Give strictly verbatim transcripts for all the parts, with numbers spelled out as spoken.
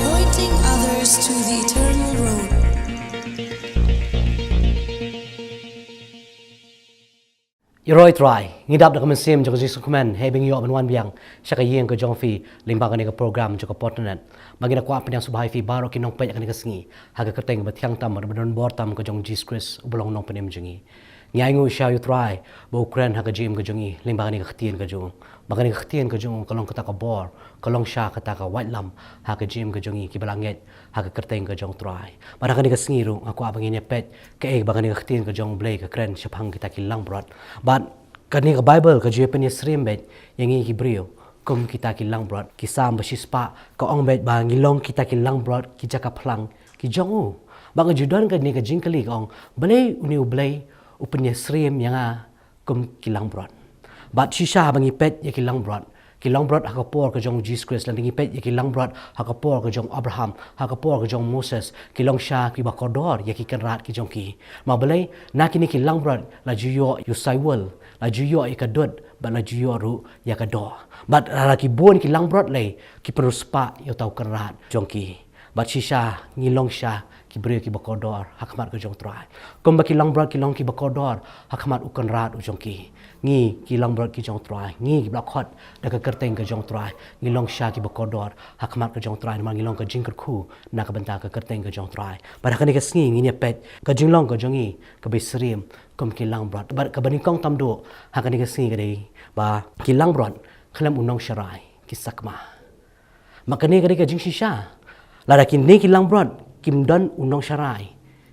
Pointing others to the eternal road. Ïaroh Trai, ngi dap da ka mynsiem jong ka jingsngewkmen, haba ngi ïoh ban wan biang sha ka ïing ka jong phi lyngba kane ka program jong ka Portnet. Ba ngi da kwah pynïasoh bha ïa phi baroh ki nongpeit ha kane ka sngi ha ka kyrteng ba thiang tam bad ba don bor tam ka jong u Jisu Khrist uba long u nongpynim jong ngi. Ngi ainguh sha U Trai ba u kren ha ka jingim ka jong ngi lyngba kane ka ktien ka jong u. Ba kane ka ktien ka jong u ka long kata ka bor, ka long sha kata ka waitlam ha ka jingim ka jong ngi kiba la ngeit ha ka kyrteng ka jong U Trai. Bad ha kane ka sngi ruh nga kwah ba ngin ïa peit kaei ba kane ka ktien ka jong U Blei ka kren shaphang kita ki langbrot. Bad kane ka Baibl ka ju ïa pynïasyriem beit ïa ngi ki briew kum kita ki langbrot. Ki Salm ba shispah ka ong beit ba ngi long kita ki langbrot, ki jaka phlang ki jong u. Bad nga ju don kane ka jingkylli, ka ong, balei une U Blei u pynïasyriem ïa nga kum ki langbrot? Bad shisha haba ngi peit ïa ki langbrot, ki langbrot ha ka por ka jong u Jisu Khrist, lada ngi peit ïa ki langbrot ha ka por ka jong u Abraham, ha ka por ka jong u Moses, ki long sha kiba kordor ïa ki kynrad ki jong ki. Namar balei? Na kine ki langbrot la ju ïoh ïa u saiwul, la ju ïoh ïa ka dud, bad la ju ïoh ruh ïa ka doh. Bad lada ki bun ki langbrot lei, ki pynriewspah ïa uta u kynrad jong ki. Bad shisha ngi long sha ki briew kiba kordor ha khmat ka jong U Trai. Kumba ki langbrot ki long kiba kordor ha khmat u kynrad u jong ki, ngi ki langbrot ki jong U Trai, ngi kiba la khot da ka kyrteng ka jong U Trai, ngi long sha kiba kordor ha khmat ka jong U Trai namar ngi long ka jingkyrkhu na ka bynta ka kyrteng ka jong U Trai. Bad ha kane ka sngi ngin ïa peit ka jinglong ka jong ngi kaba ïasyriem kum ki langbrot. Bad kaba nyngkong tam duh ha kane ka sngi ka dei ba ki langbrot khlem u nongsharai ki sakma. Ma kane ka dei ka jingshisha. Lada kine ki langbrot kim don u nongsharai,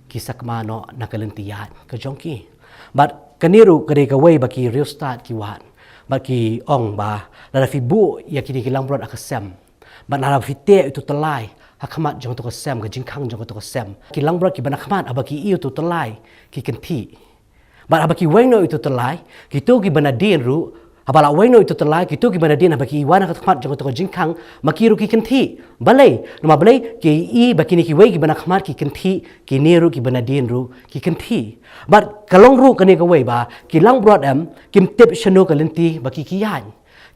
ki sakma noh na ka lynti ïaid ka jong ki. Bad kane ruh ka dei kawei ba ki riewstad ki wad. Bad ki ong ba lada phi buh ïa kine ki langbrot ha ka sem, bad lada phi teh ïa uto u tyllai ha khmat jong uto ka sem, ka jingkhang jong uto ka sem, ki langbrot kiba na khmat haba ki ïohi ïa uto u tyllai ki kynthih. Bad haba ki weng noh ïa uto u tyllai, kito kiba nadien ruh, haba la weng noh ïa uto u tyllai, kito kiba nadien haba ki wan ha khmat jong uto ka jingkhang, ma ki ruh ki kynthih. Balei? Namar balei? Ki ïohi ba kine kiwei kiba na khmat ki kynthih, kine ruh kiba nadien ruh ki kynthih. Bad ka long ruh kane kawei ba ki langbrot em kim tip shano ka lynti ba ki ki ïaid.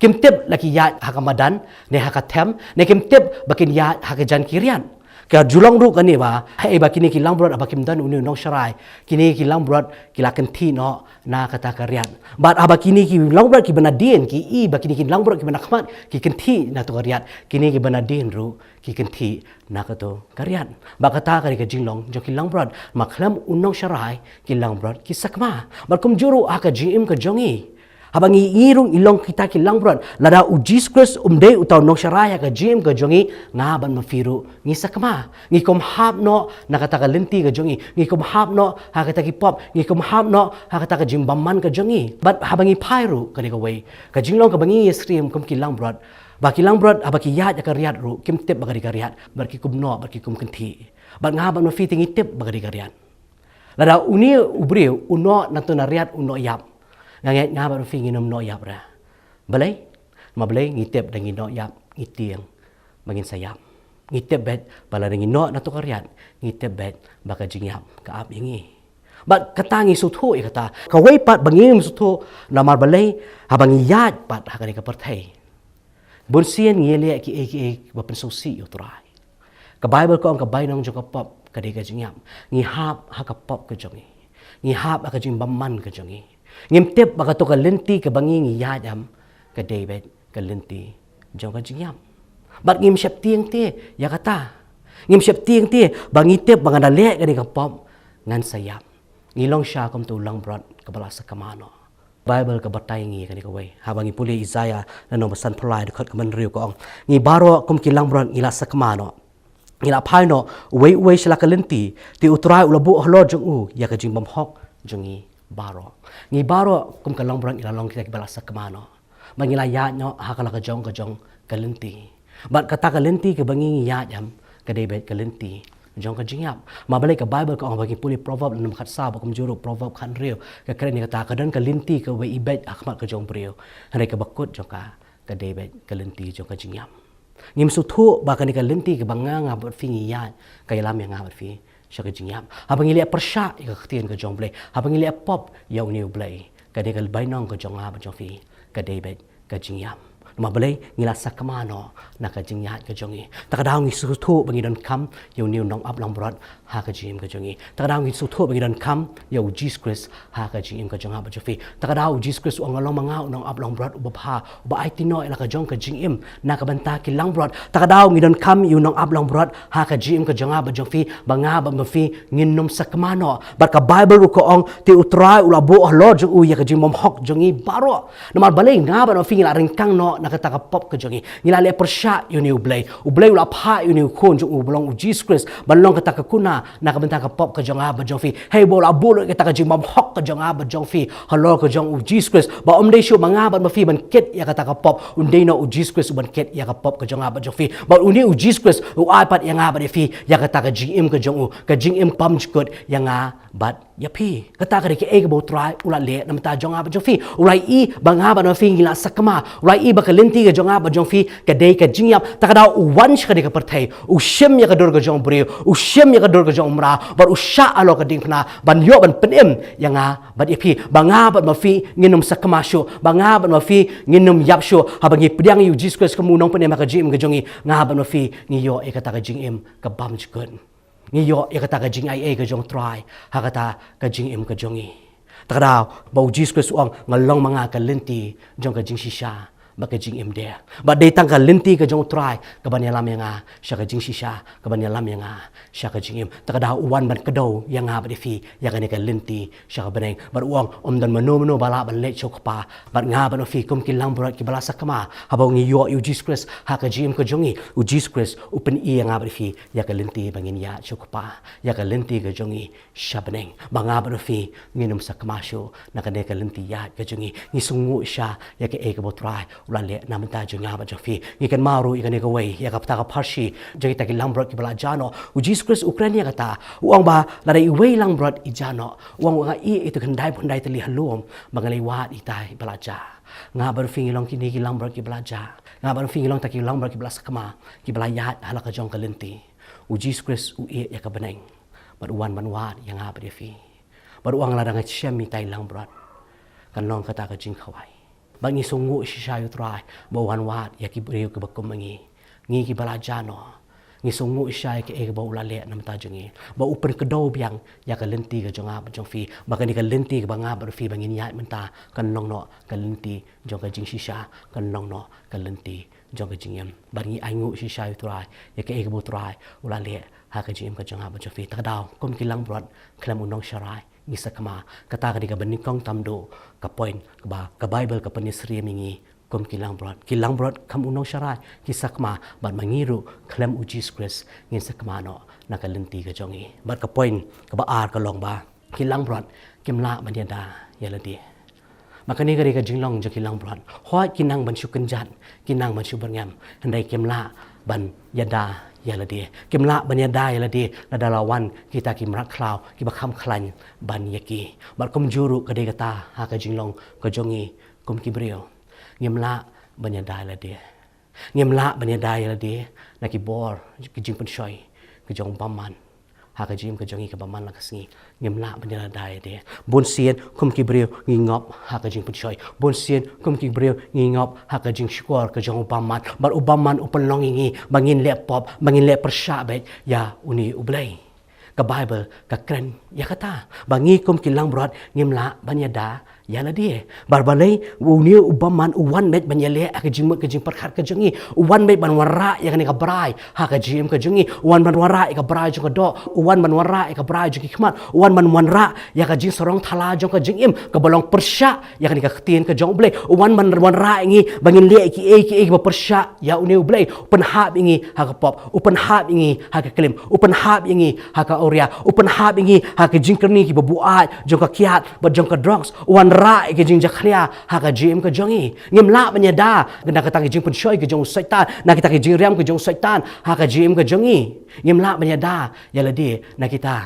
Kim tip la ki ïaid ha ka madan ne ha ka them, ne kim tip ba kin ïaid ha ka jan ki riat. Ka ju long ruh kane ba, haei ba kine ki langbrot haba kim don une u nongsharai, kine ki langbrot ki la kynthih noh na kata ka riat. Bad haba kine ki langbrot kiba nadien ki ïohi ba kine ki langbrot kiba na khmat ki kynthih na uto ka riat, kine kiba nadien ruh ki kynthih na kato ka riat. Bad kata ka dei ka jinglong jong ki langbrot. Ma khlem u nongsharai ki langbrot ki sakma. Bad kumjuh ruh ha ka jingim ka jong ngi, haba ngi, ngi ruh ngi long kita ki langbrot, lada u Jisu Khrist um dei uta u nongsharai ha ka jingim ka jong ngi, nga bad ma phi ruh ngi sakma. Ngi kum hap noh na kata ka lynti ka jong ngi. Ngi kum hap noh ha kata ki pop. Ngi kum hap noh ha kata ka jingbymman ka jong ngi. Bad haba ngi phai ruh kane kawei ka jinglong kaba ngi ïasyriem kum ki langbrot, ba ki langbrot haba ki ïaid ha ka riat ruh kim tip ba ka dei ka riat, bad ki kum noh bad ki kum kynthih. Bad nga bad ma phi te ngi tip ba ka dei ka riat. Lada une u briew u noh na uto u riat u noh ïap, nga ngeit nga bad ma phi ngin ym noh ïap re. Balei? Namar balei? Ngi tip da ngi noh ïap ngi tieng ba ngin sa ïap. Ngi tip beit ba lada ngi noh na uto ka riat, ngi tip beit ba ka jingïap ka ap ïa ngi. Bad kata ngi sngewthuh ïa kata. Kawei pat ba ngim sngewthuh, namar balei? Haba ngi ïaid pat ha kane ka pyrthei, bunsien ngi ïaleh kiei kiei ba pynsngewsih ïa u Trai. Ka Baibl ka ong ka bainong jong ka pop ka dei ka jingïap. Ngi hap ha ka pop ka jong ngi. Ngi hap ha ka jingbymman ka jong ngi. Ngim tip ba kato ka lynti kaba ngi, ngi ïaid em ka dei beit ka lynti jong ka jingïap. Bad ngim sheptieng te ïa kata. Ngim sheptieng te ba ngi tip ba nga da leh kane ka pop, Ngan sa ïap. Ngi long shisha kum uto u langbrot kaba la sakma noh. Baibl ka batai ïa ngi kane kawei. Haba ngi pule Isaïah lynnong ba sanphew lai dkhot kaba hynriew ka ong, ngi baroh kum ki langbrot ngi la sakma noh. Ngi la phai noh uwei uwei sha la ka lynti, te U Trai u la buh halor jong u ïa ka jingbymhok jong ngi baroh. Ngi baroh kum ka langbrot ngi la long kita kiba la sakma noh. Ba ngi la ïaid noh ha ka la ka jong ka jong ka lynti. Bad kata ka lynti kaba ngi ïaid em, ka dei beit ka lynti jong ka jingïap. Namar balei ka Baibl ka ong, ba ngi pule Proverb lynnong khatsaw bad kumjuh ruh Proverb khathynriew, ka kren ïa kata, ka don ka lynti kaba ibeit ha khmat ka jong u briew, hynrei kaba kut jong ka, ka dei beit ka lynti jong ka jingïap. Ngim sngewthuh ba kane ka lynti kaba nga, nga bad phi ngi ïaid, ka ïalam ïa nga bad phi sha ka jingïap. Haba ngi leh pyrshah ïa ka ktien ka jong U Blei, haba ngi leh pop ïa une U Blei, kane ka bainong ka jong nga bad jong phi ka dei beit ka jingïap. Namar balei? Ngi la sakma noh na ka jingïaid ka jong ngi. Ta ka daw ngi sngewthuh ba ngi donkam ïa une u nongaplangbrot ha ka jingim ka jong ngi. Ta ka daw ngi sngewthuh ba ngi donkam ïa U Jisu Khrist ha ka jingim ka jong nga bad jong phi. Ta ka daw U Jisu Khrist u ong, nga long ma nga u nongaplangbrot uba bha, uba aiti noh ïa la ka jong ka jingim na ka bynta ki langbrot. Ta ka daw ngi donkam ïa u nongaplangbrot ha ka jingim ka jong nga bad jong phi, ba nga bad ma phi ngin ym sakma noh. Bad ka Baibl ruh ka ong, te U Trai u la buh halor jong u ïa ka jingbymhok jong ngi baroh. Namar balei? Nga bad ma phi ngi la ryngkang noh na kata ka pop ka jong ngi. Ngi la leh pyrshah ïa une U Blei. U Blei u la phah ïa une u Khun jong u uba long U Jisu Khrist ban long kata ka kuna na ka bynta ka pop ka jong nga bad jong phi. Hynrei ba u la buh lut ïa kata ka jingbymhok ka jong nga bad jong phi halor ka jong U Jisu Khrist, ba ym dei shuh ma nga bad ma phi ban kit ïa kata ka pop, un dei noh U Jisu Khrist uban kit ïa ka pop ka jong nga bad jong phi. Bad une U Jisu Khrist u ai pat ïa nga bad ïa phi ïa kata ka jingim ka jong u, ka jingim bymjukut ïa nga bad ïa phi. Kata ka dei kaei kaba U Trai u la leh na ka bynta jong nga bad jong phi. U la ïohi ba nga bad ma phi ngi la sakma. U la ïohi ba ka lynti ka jong nga bad jong phi ka dei ka jingïap. Ta ka daw u wan sha kane ka pyrthei, u shim ïa ka dur ka jong u briew, u shim ïa ka dur ka jong u mraw, bad u shah halor ka diengphna ban ïoh ban pynim ïa nga bad ïa phi, ba nga bad ma phi ngin ym sakma shuh, ba nga bad ma phi ngin ym ïap shuh. Haba ngi pdiang ïa U Jisu Khrist kum u Nongpynim ha ka jingim ka jong ngi, nga bad ma phi ngi ïoh ïa kata ka jingim ka bymjukut. Ngi ïoh ïa kata ka jingaiei ka jong U Trai ha kata ka jingim ka jong ngi. Ta ka daw ba U Jisu Khrist u ong, nga long ma nga ka lynti jong ka jingshisha bad ka jingim de. Bad dei tang ka lynti ka jong U Trai kaban ïalam ïa nga sha ka jingshisha, kaban ïalam ïa nga sha ka jingim. Ta ka daw u wan ban kdew ïa nga bad ïa phi ïa kane ka lynti sha ka bneng. Bad u ong, ym don mano mano ba lah ban leit sha U Kpa. Bad nga bad ma phi kum ki langbrot kiba la sakma, haba ngi ïoh ïa U Jisu Khrist ha ka jingim ka jong ngi, U Jisu Khrist u pyni ïa nga bad ïa phi ïa ka lynti ba ngin ïaid sha U Kpa, ïa ka lynti ka jong ngi sha bneng, ba nga bad ma phi ngin ym sakma shuh na kane ka lynti ïaid ka jong ngi. Ngi sngewnguh shisha ïa kaei kaba U Trai u la leh na ka bynta jong nga bad jong phi. Ngi kynmaw ruh ïa kane kawei, ïa kata ka pharshi jong kita ki langbrot kiba la jah noh. U Jisu Khrist u kren ïa kata, u ong ba lada iwei i langbrot i jah noh, u ong, nga ïeh ïa itu khyndai phew khyndai tylli ha lum ba ngan leit wad ïa itai ba la jah. Nga bad ma phi ngi long kine ki langbrot kiba la jah. Nga bad ma phi ngi long kita ki langbrot kiba la sakma, kiba la ïaid ha la ka jong ka lynti. U Jisu Khrist u ïeh ïa ka bneng bad u wan ban wad ïa nga bad ïa phi. Bad u ong, lada nga shem ïa itai i langbrot, kan long kata ka jingkhawai. Bad ngi sngewnguh shisha ïa U Trai ba u wan wad ïa ki briew kiba kum ma ngi, ngi kiba la jah noh. Ngi sngewnguh shisha ïa kaei kaba u la leh na ka bynta jong ngi, ba u pynkdew biang ïa ka lynti ka jong nga bad jong phi, ba kane ka lynti kaba nga bad phi ba ngin ïaid mynta kan long noh ka lynti jong ka jingshisha, kan long noh ka lynti jong ka jingim. Bad ngi ainguh shisha ïa U Trai ïa kaei kaba U Trai u la leh ha ka jingim ka jong nga bad jong phi. Ta ka daw kum ki langbrot khlem u nongsharai ngi sakma. Kata ka dei kaba nyngkong tam duh ka point kaba ka Baibl ka pynïasyriem ïa ngi kum ki langbrot. Ki langbrot kum u nongsharai ki sakma, bad ma ngi ruh khlem U Jisu Khrist ngin sakma noh na ka lynti ka jong ngi. Bad ka point kaba ar ka long ba ki langbrot kim lah ban ïada ïa lade. Ba kane ka dei ka jinglong jong ki langbrot. Hooid ki nang ban shu kynjat, ki nang ban shu byrngem, hynrei kim lah ban ïada ïa lade. Kim lah ban ïada ïa lade lada la wan kita ki mrad khlaw kiba kham khlaiñ ban ïa ki. Bad kumjuh ruh ka dei kata ha ka jinglong ka jong ngi kum ki briew. Ngim lah ban ïada ïa lade. Ngim lah ban ïada ïa lade na ki bor ki jingpynshoi ki jong u bymman ha ka jingim ka jong ngi kaba man la ka sngi. Ngim lah ban ïada ïa lade. Bun sien kum ki briew ngi ngop ha ka jingpynshoi. Bun sien kum ki briew ngi ngop ha ka jingshukor ka jong u bymman. Bad u bymman u pynlong ïa ngi ba ngin leh pop, ba ngin leh pyrshah beit ïa une U Blei. Ka Baibl ka kren ïa kata ba ngi kum ki langbrot ngim lah ban ïada ïa lade. Bad balei? Une u bymman u wan beit ban ïaleh ha ka jingmut ka jingpyrkhat ka jong ngi. U wan beit ban wanrah ïa kane ka brai ha ka jingim ka jong ngi. U wan ban wanrah ïa ka brai jong ka doh. U wan ban wanrah ïa ka brai jong ki khmat. U wan ban wanrah ïa ka jingsarong thala jong ka jingim kaba long pyrshah ïa kane ka ktien ka jong U Blei. U wan ban wanrah ïa ngi ba ngin leh kiei kiei kiba pyrshah ïa une U Blei. U pynhap ïa ngi ha ka pop, u pynhap ïa ngi ha ka klim, u pynhap ïa ngi ha ka awria, u pynhap ïa ngi ha ka jingkyrni kiba buaid jong ka kiad bad jong ka drugs. U wanrah ïa ka jingjakhlia ha ka jingim ka jong ngi. Ngim lah ban ïada na kata ka jingpynshoi ka jong u Soitan, na kata ka jingriam ka jong u Soitan ha ka jingim ka jong ngi. Ngim lah ban ïada ïa lade na kita.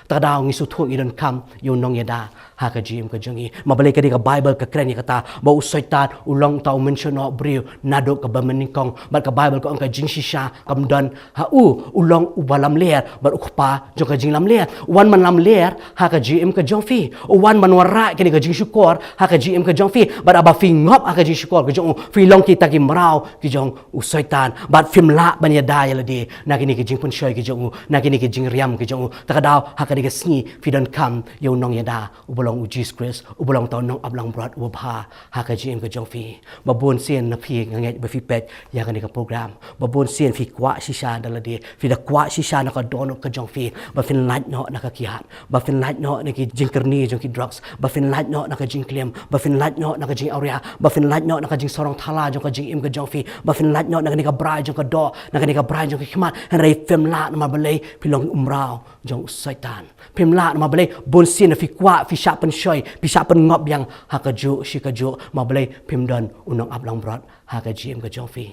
Te ka daw ngi sngewthuh ngi donkam ïa u nongïada ha ka jingim ka jong ngi. Ma balei? Ka dei ka Baibl ka kren ïa kata ba u Soitan u long uta u mynsiem noh briew naduh kaba mynnyngkong. Bad ka Baibl ka ong ka jingshisha kam don ha u, u long uba lamler bad u kpa jong ka jinglamler. U wan ban lamler ha ka jingim ka jong phi. U wan ban wanrah kane ka jingshukor ha ka jingim ka jong phi. Bad haba phi ngop ha ka jingshukor ka jong u, phi long kita ki mraw ki jong u Soitan. Bad phim lah ban ïada ïa lade na kine ki jingpynshoi ki jong u, na kine ki jingriam ki jong u. Te ka daw ha kane ka sngi phi donkam ïa u nongïada uba long u Jisu Khrist, uba long uta u nongap langbrot uba bha ha ka jingim ka jong phi. Ba bun sien na phi nga ngeit ba phi peit ïa kane ka program. Ba bun sien phi kwah shisha da lade, phi da kwah shisha na ka dohnud ka jong phi ba phin lait noh na ka kiad, ba phin lait noh na ki jingkyrni jong ki drugs, ba phin lait noh na ka jingklim, ba phin lait noh na ka jingawria, ba phin lait noh na ka jingsarong thala jong ka jingim ka jong phi, ba phin lait noh na kane ka brai jong ka doh, na kane ka brai jong ka khmat. Hynrei phim lah, namar balei? Phi long u mraw jong u Soitan. Phim lah, namar balei? Bun sien phi kwah, phi shah pynshoi, phi shah pynngop biang ha kajuh shi kajuh. Ma balei? Phim don u nongap langbrot ha ka jingim ka jong phi.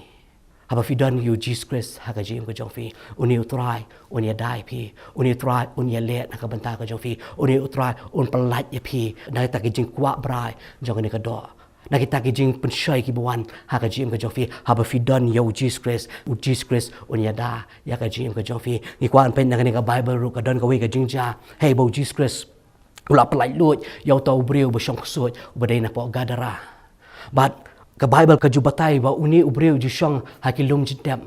Haba phi don ïa u Jisu Khrist ha ka jingim ka jong phi, une u Trai un ïada ïa phi. Une u Trai un ïaleh na ka bynta ka jong phi. Une u Trai un pyllait ïa phi na kita ki jingkwah brai jong kane ka doh, na kita ki jingpynshoi kiba wan ha ka jingim ka jong phi. Haba phi don ïa u Jisu Khrist, u Jisu Khrist un ïada ïa ka jingim ka jong phi. Ngi kwah ban peit na kane ka Baibl ruh ka don kawei ka jingjia, hei, ba u Jisu Khrist u la pyllait luid ïa uta u briew ba shong ksuid uba dei napoh Gadara. Bad ka Baibl ka ju batai ba une u briew u ju shong ha ki lum jingtep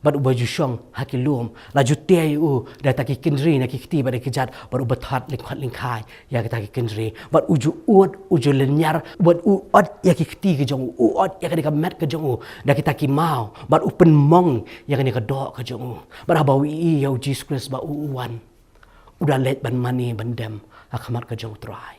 bad uba ju shong ha ki lum. La ju tei ïa u da kita ki kynjri na ki kti bad da ki kjat, bad uba thad lyngkhot lyngkhai ïa kita ki kynjri. Bad u ju ud, u ju lynñiar, bad u ot ïa ki kti ki jong u, u ot ïa kane ka met ka jong u da kita ki maw, bad u pynmong ïa kane ka doh ka jong u. Bad haba u ïohi ïa u Jisu Khrist ba u, u wan, u da leit ban mane ban dem ha khmat ka jong u Trai.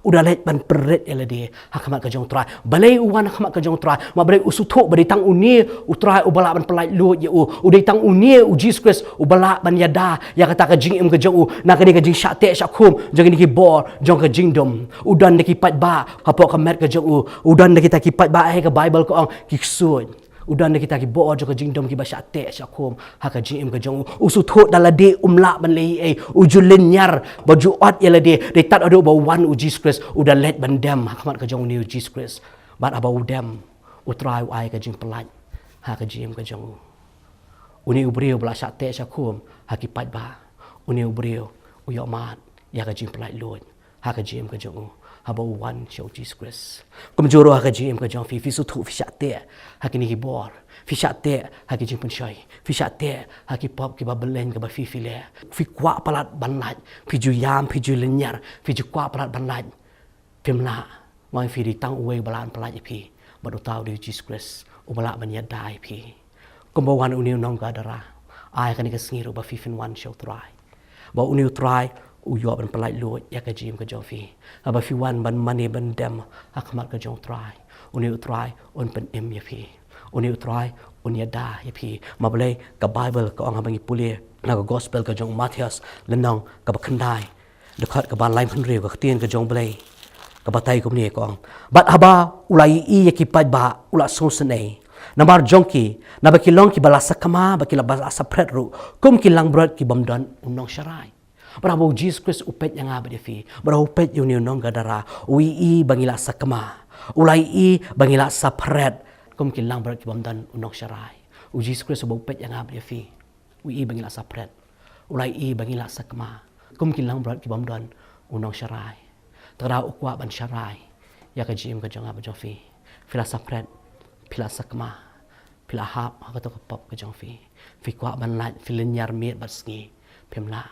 U da leit ban pynrit ïa lade ha khmat ka jong u Trai. Balei u wan ha khmat ka jong u Trai? Ma balei? U sngewthuh ba dei tang une u Trai uba lah ban pyllait luid ïa u. U dei tang une u Jisu Khrist uba lah ban ïada ïa kata ka jingim ka jong u na kane ka jingshah teh shah khum jong kine ki bor jong ka jingdum. U don da ki paidbah hapoh ka met ka jong u. U don da kita ki paidbah, eh, ka Baibl ka ong ki ksuid. U don da kita ki bor jong ka jingdum kiba shah teh shah khum ha ka jingim ka jong u. U sngewthuh da lade um lah ban leh ei ei. U ju lynñiar bad ju ot ïa lade. Dei tad haduh ba u wan u Jisu Khrist, u da leit ban dem ha khmat ka jong une u Jisu Khrist. Bad haba u dem, u Trai u ai ka jingpyllait ha ka jingim ka jong u. Une u briew ba la shah teh shah khum ha ki paidbah, une u briew u ïohmad ïa ka jingpyllait luid ha ka jingim ka jong u haba u wan sha u Jisu Khrist. Kumjuh ruh ha ka jingim ka jong phi, phi sngewthuh phi shah teh ha kine ki bor, phi shah teh ha ki jingpynshoi, phi shah teh ha ki pop kiba bymman kaba phi, phi leh. Phi kwah palat ban lait, phi ju ïam, phi ju lynñiar, phi ju kwah palat ban lait. Phim lah. Ma phi, dei tang uwei uba lah ban pyllait ïa phi, bad uta u dei u Jisu Khrist uba lah ban ïada ïa phi. Kumba wan une u nong Gadara, ai kane ka sngi ruh ba phi phin wan sha u Trai. Ba une u Trai u ïoh ban pyllait luid ïa ka jingim ka jong phi. Haba phi wan ban mane ban dem ha khmat ka jong u Trai, une u Trai un pynim ïa phi. Une u Trai un ïada ïa phi. Ma balei? Ka Baibl ka ong, haba ngi pule na ka Gospel ka jong u Mathaios, lynnong kaba khyndai, dkhot kaba laiphew hynriew, ka ktien ka jong u Blei ka batai kumne, ka ong: Bad haba u la ïohi ïa ki paidbah, u la sngewsynei namar jong ki, naba ki long kiba la sakma, bad kiba la saphriang ruh kum ki langbrot ki bym don u nongsharai. Bad haba u Jisu Khrist u peit ïa nga bad ïa phi, bad haba u peit ïa une u nong Gadara, u ïohi ba ngi la sakma, u la ïohi ba ngi la saphriang kum ki langbrot ki bym don u nongsharai. U Jisu Khrist uba u peit ïa nga bad ïa phi, u ïohi ba ngi la saphriang, u la ïohi ba ngi la sakma kum ki langbrot ki bym don u nongsharai. Te ka daw u kwah ban sharai ïa ka jingim ka jong nga bad jong phi. Phi la saphriang, phi la sakma, phi la hap ha kato ka pop ka jong phi. Phi kwah ban lait, phi lynñiar miet bad sngi. Phim lah.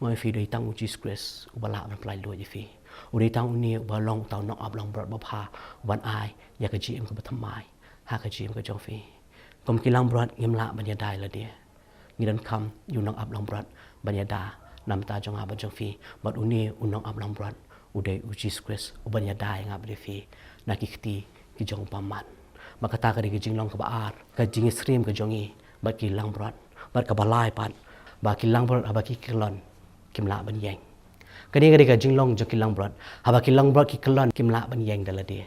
Nga ong ïa phi, u dei tang u Jisu Khrist uba lah ban pyllait luid ïa phi. U dei tang une uba long uta u nongap langbrot babha, uban ai ïa ka jingim kaba thymmai ha ka jingim ka jong phi. Kum ki langbrot ngim lah ban ïada ïa lade. Ngi donkam ïa u nongap langbrot ban ïada na ka bynta jong nga bad jong phi. Bad une u nongap langbrot u dei u Jisu Khrist uban ïada ïa nga bad ïa phi na ki kti ki jong u bymman. Bad kata ka dei ka jinglong kaba ar, ka jingïasyriem ka jong ngi bad ki langbrot. Bad kaba lai pat, ba ki langbrot haba ki kyllon kim lah ban ïeng. Kane ka dei ka jinglong jong ki langbrot. Haba ki langbrot ki kyllon kim lah ban ïeng da lade.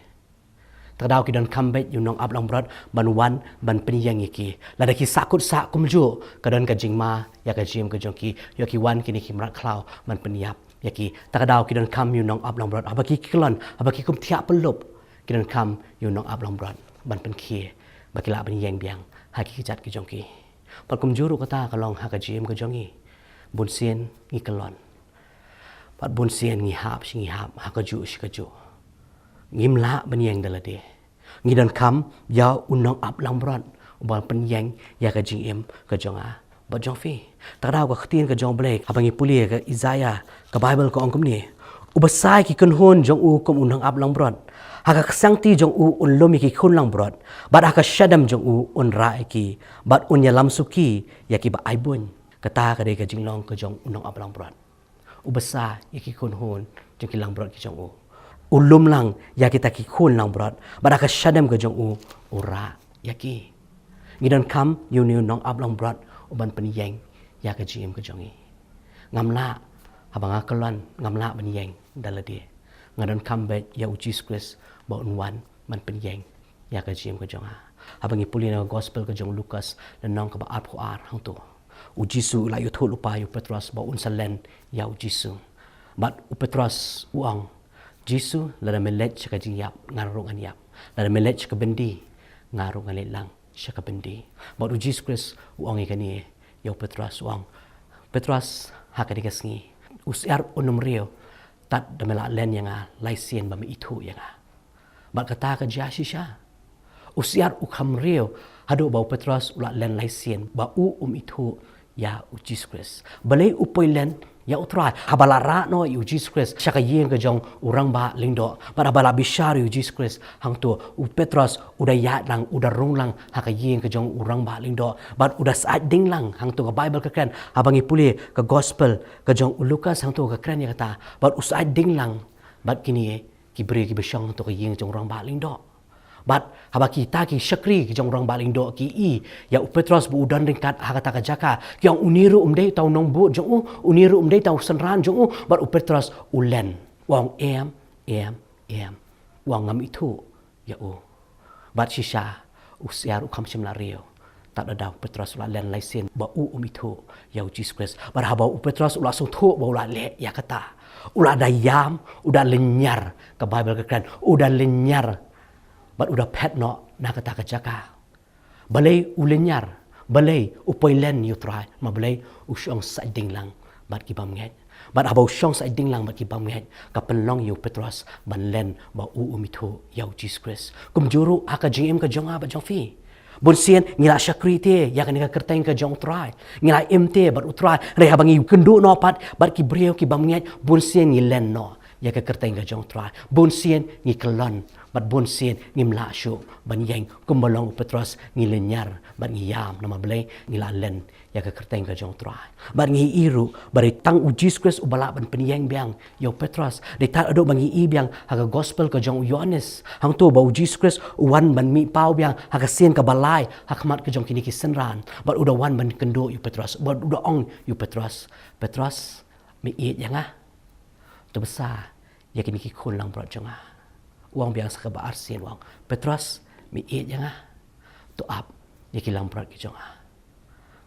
Te kata ka daw ki donkam beit ïa u nongap langbrot ban wan ban pynïeng ïa ki. Lada ki sahkut sah kumjuh, ka don ka jingma ïa ka jingim ka jong ki, ïoh ki wan kine ki mrad khlaw ban pynïap ïa ki. Te kata ka daw ki donkam ïa u nongap langbrot. Haba ki kyllon, haba ki kum thiah pyllup, ki donkam ïa u nongap langbrot ban pynkhie ba ki lah ban ïeng biang ha ki kjat ki jong ki. Bad kumjuh ruh kata ka long ha ka jingim ka jong ngi. Bunsien ngi kyllon. Bad bunsien ngi hap sha ngi hap, ha kajuh sha kajuh. Ngim lah ban ïeng da lade. Ngi donkam ïa u nongap langbrot uban pynïeng ïa ka jingim ka jong nga bad jong phi. Te kata ka daw ka ktien ka jong U Blei, haba ngi pule ka Isaiah, ka Baibl ka ong kumne: Uba sa ïa ki kynhun jong u kum u nongap langbrot. Ha ka ksiangti jong u un lum ïa ki khun langbrot, bad ha ka shadem jong u un rah ïa ki, bad un ïalam suki ïa kiba aibuiñ. Kata ka dei ka jinglong ka jong u nongap langbrot. Uba sa ïa ki kynhun jong ki langbrot ki jong u. U lum lang ïa kita ki khun langbrot, bad ha ka shadem ka jong u u rah ïa ki. Ngi donkam ïa une u nongap langbrot uban pynïeng ïa ka jingim ka jong ngi. Ngam lah, haba nga kyllon, ngam lah ban ïeng da lade. Nga donkam beit ïa u Jisu Khrist ba un wan ban pynïeng ïa ka jingim ka jong nga. Haba ngi pule na ka gospel ka jong u Lukas, lynnong kaba arphew ar, hangto u Jisu u la ïathuh lypa ïa u Petros ba un sa len ïa u Jisu. Bad u Petros u ong, Jisu, lada me leit sha ka jingïap, nga ruh ngan ïap. Lada me leit sha ka byndi, nga ruh ngan leit lang sha ka byndi. Bad u Jisu Khrist u ong ïa kane ïa u Petros, u ong, Petros, ha kane ka sngi, u syiar unym riew tad da me la len ïa nga lai sien ba me ithuh ïa nga. Bad kata ka jia shisha. U syiar u kham riew haduh ba u Petros u la len lai sien ba u um ithuh ïa u Jisu Khrist. Balei? U poi len ïa u Trai. Haba la rah noh ïa u Jisu Khrist sha ka ïing ka jong u rangbah lyngdoh, bad haba la bishar ïa u Jisu Khrist, hangto u Petros u da ïaid lang, u da rung lang ha ka ïing ka jong u rangbah lyngdoh, bad u da syaid ding lang. Hangto ka Baibl ka kren, haba ngi pule ka gospel ka jong u Lukas, hangto ka kren ïa kata, bad u syaid ding lang bad kine ki briew kiba shong hangto ka ïing jong u rangbah lyngdoh. Bad haba kita ki shakri ki jong u rangbah lyngdoh ki i ïa u Petros ba u don ryngkat ha kata ka jaka, ki ong, une ruh um dei uta u nongbud jong u, une ruh um dei uta u synran jong u. Bad u Petros u len, u ong, em, em, em, u ong, ngam ithuh ïa u. Bad shisha u syiar u kham shym la riew tad da u Petros u la len lai sien ba u um ithuh ïa u Jisu Khrist. Bad haba u Petros u la sngewthuh ba u la leh ïa kata, u la da ïam, u da lynñiar, ka Baibl ka kren, u da lynñiar, bad u da phet noh na kata ka jaka. Balei u lynñiar? Balei? U poi len ïa u Trai. Ma balei? U shong syaid ding lang bad ki bymngeit. Bad haba u shong syaid ding lang bad ki bymngeit, ka pynlong ïa u Petros ban len ba u um ithuh ïa u Jisu Khrist. Kumjuh ruh ha ka jingim ka jong nga bad jong phi. Bunsien ngi la shakri te ïa kane ka kyrteng ka jong u Trai, ngi la im te bad u Trai. Hynrei haba ngi kynduh noh pat bad ki briew ki bymngeit, bunsien ngi len noh ïa ka kyrteng ka jong u Trai. Bunsien ngi kyllon, bad bunsien ngim lah shuh ban ïeng. Kumba long u Petros, ngi lynñiar bad ngi ïam. Namar balei? Ngi la len ïa ka kyrteng ka jong u Trai. Bad ngi i ruh ba dei tang u Jisu Khrist uba lah ban pynïeng biang ïa u Petros. Dei tad haduh ba ngi i biang ha ka gospel ka jong u Ïoannis, hangto ba u Jisu Khrist u wan ban mih paw biang ha ka sien kaba lai ha khmat ka jong kine ki synran. Bad u da wan ban kynduh ïa u Petros, bad u da ong ïa u Petros, Petros, me ïeit ïa nga? To bsa ïa kine ki khun langbrot jong nga. U ong biang sa kaba arsien, u ong, Petros, me ïeit ïa nga? To ap ïa ki langbrot ki jong nga.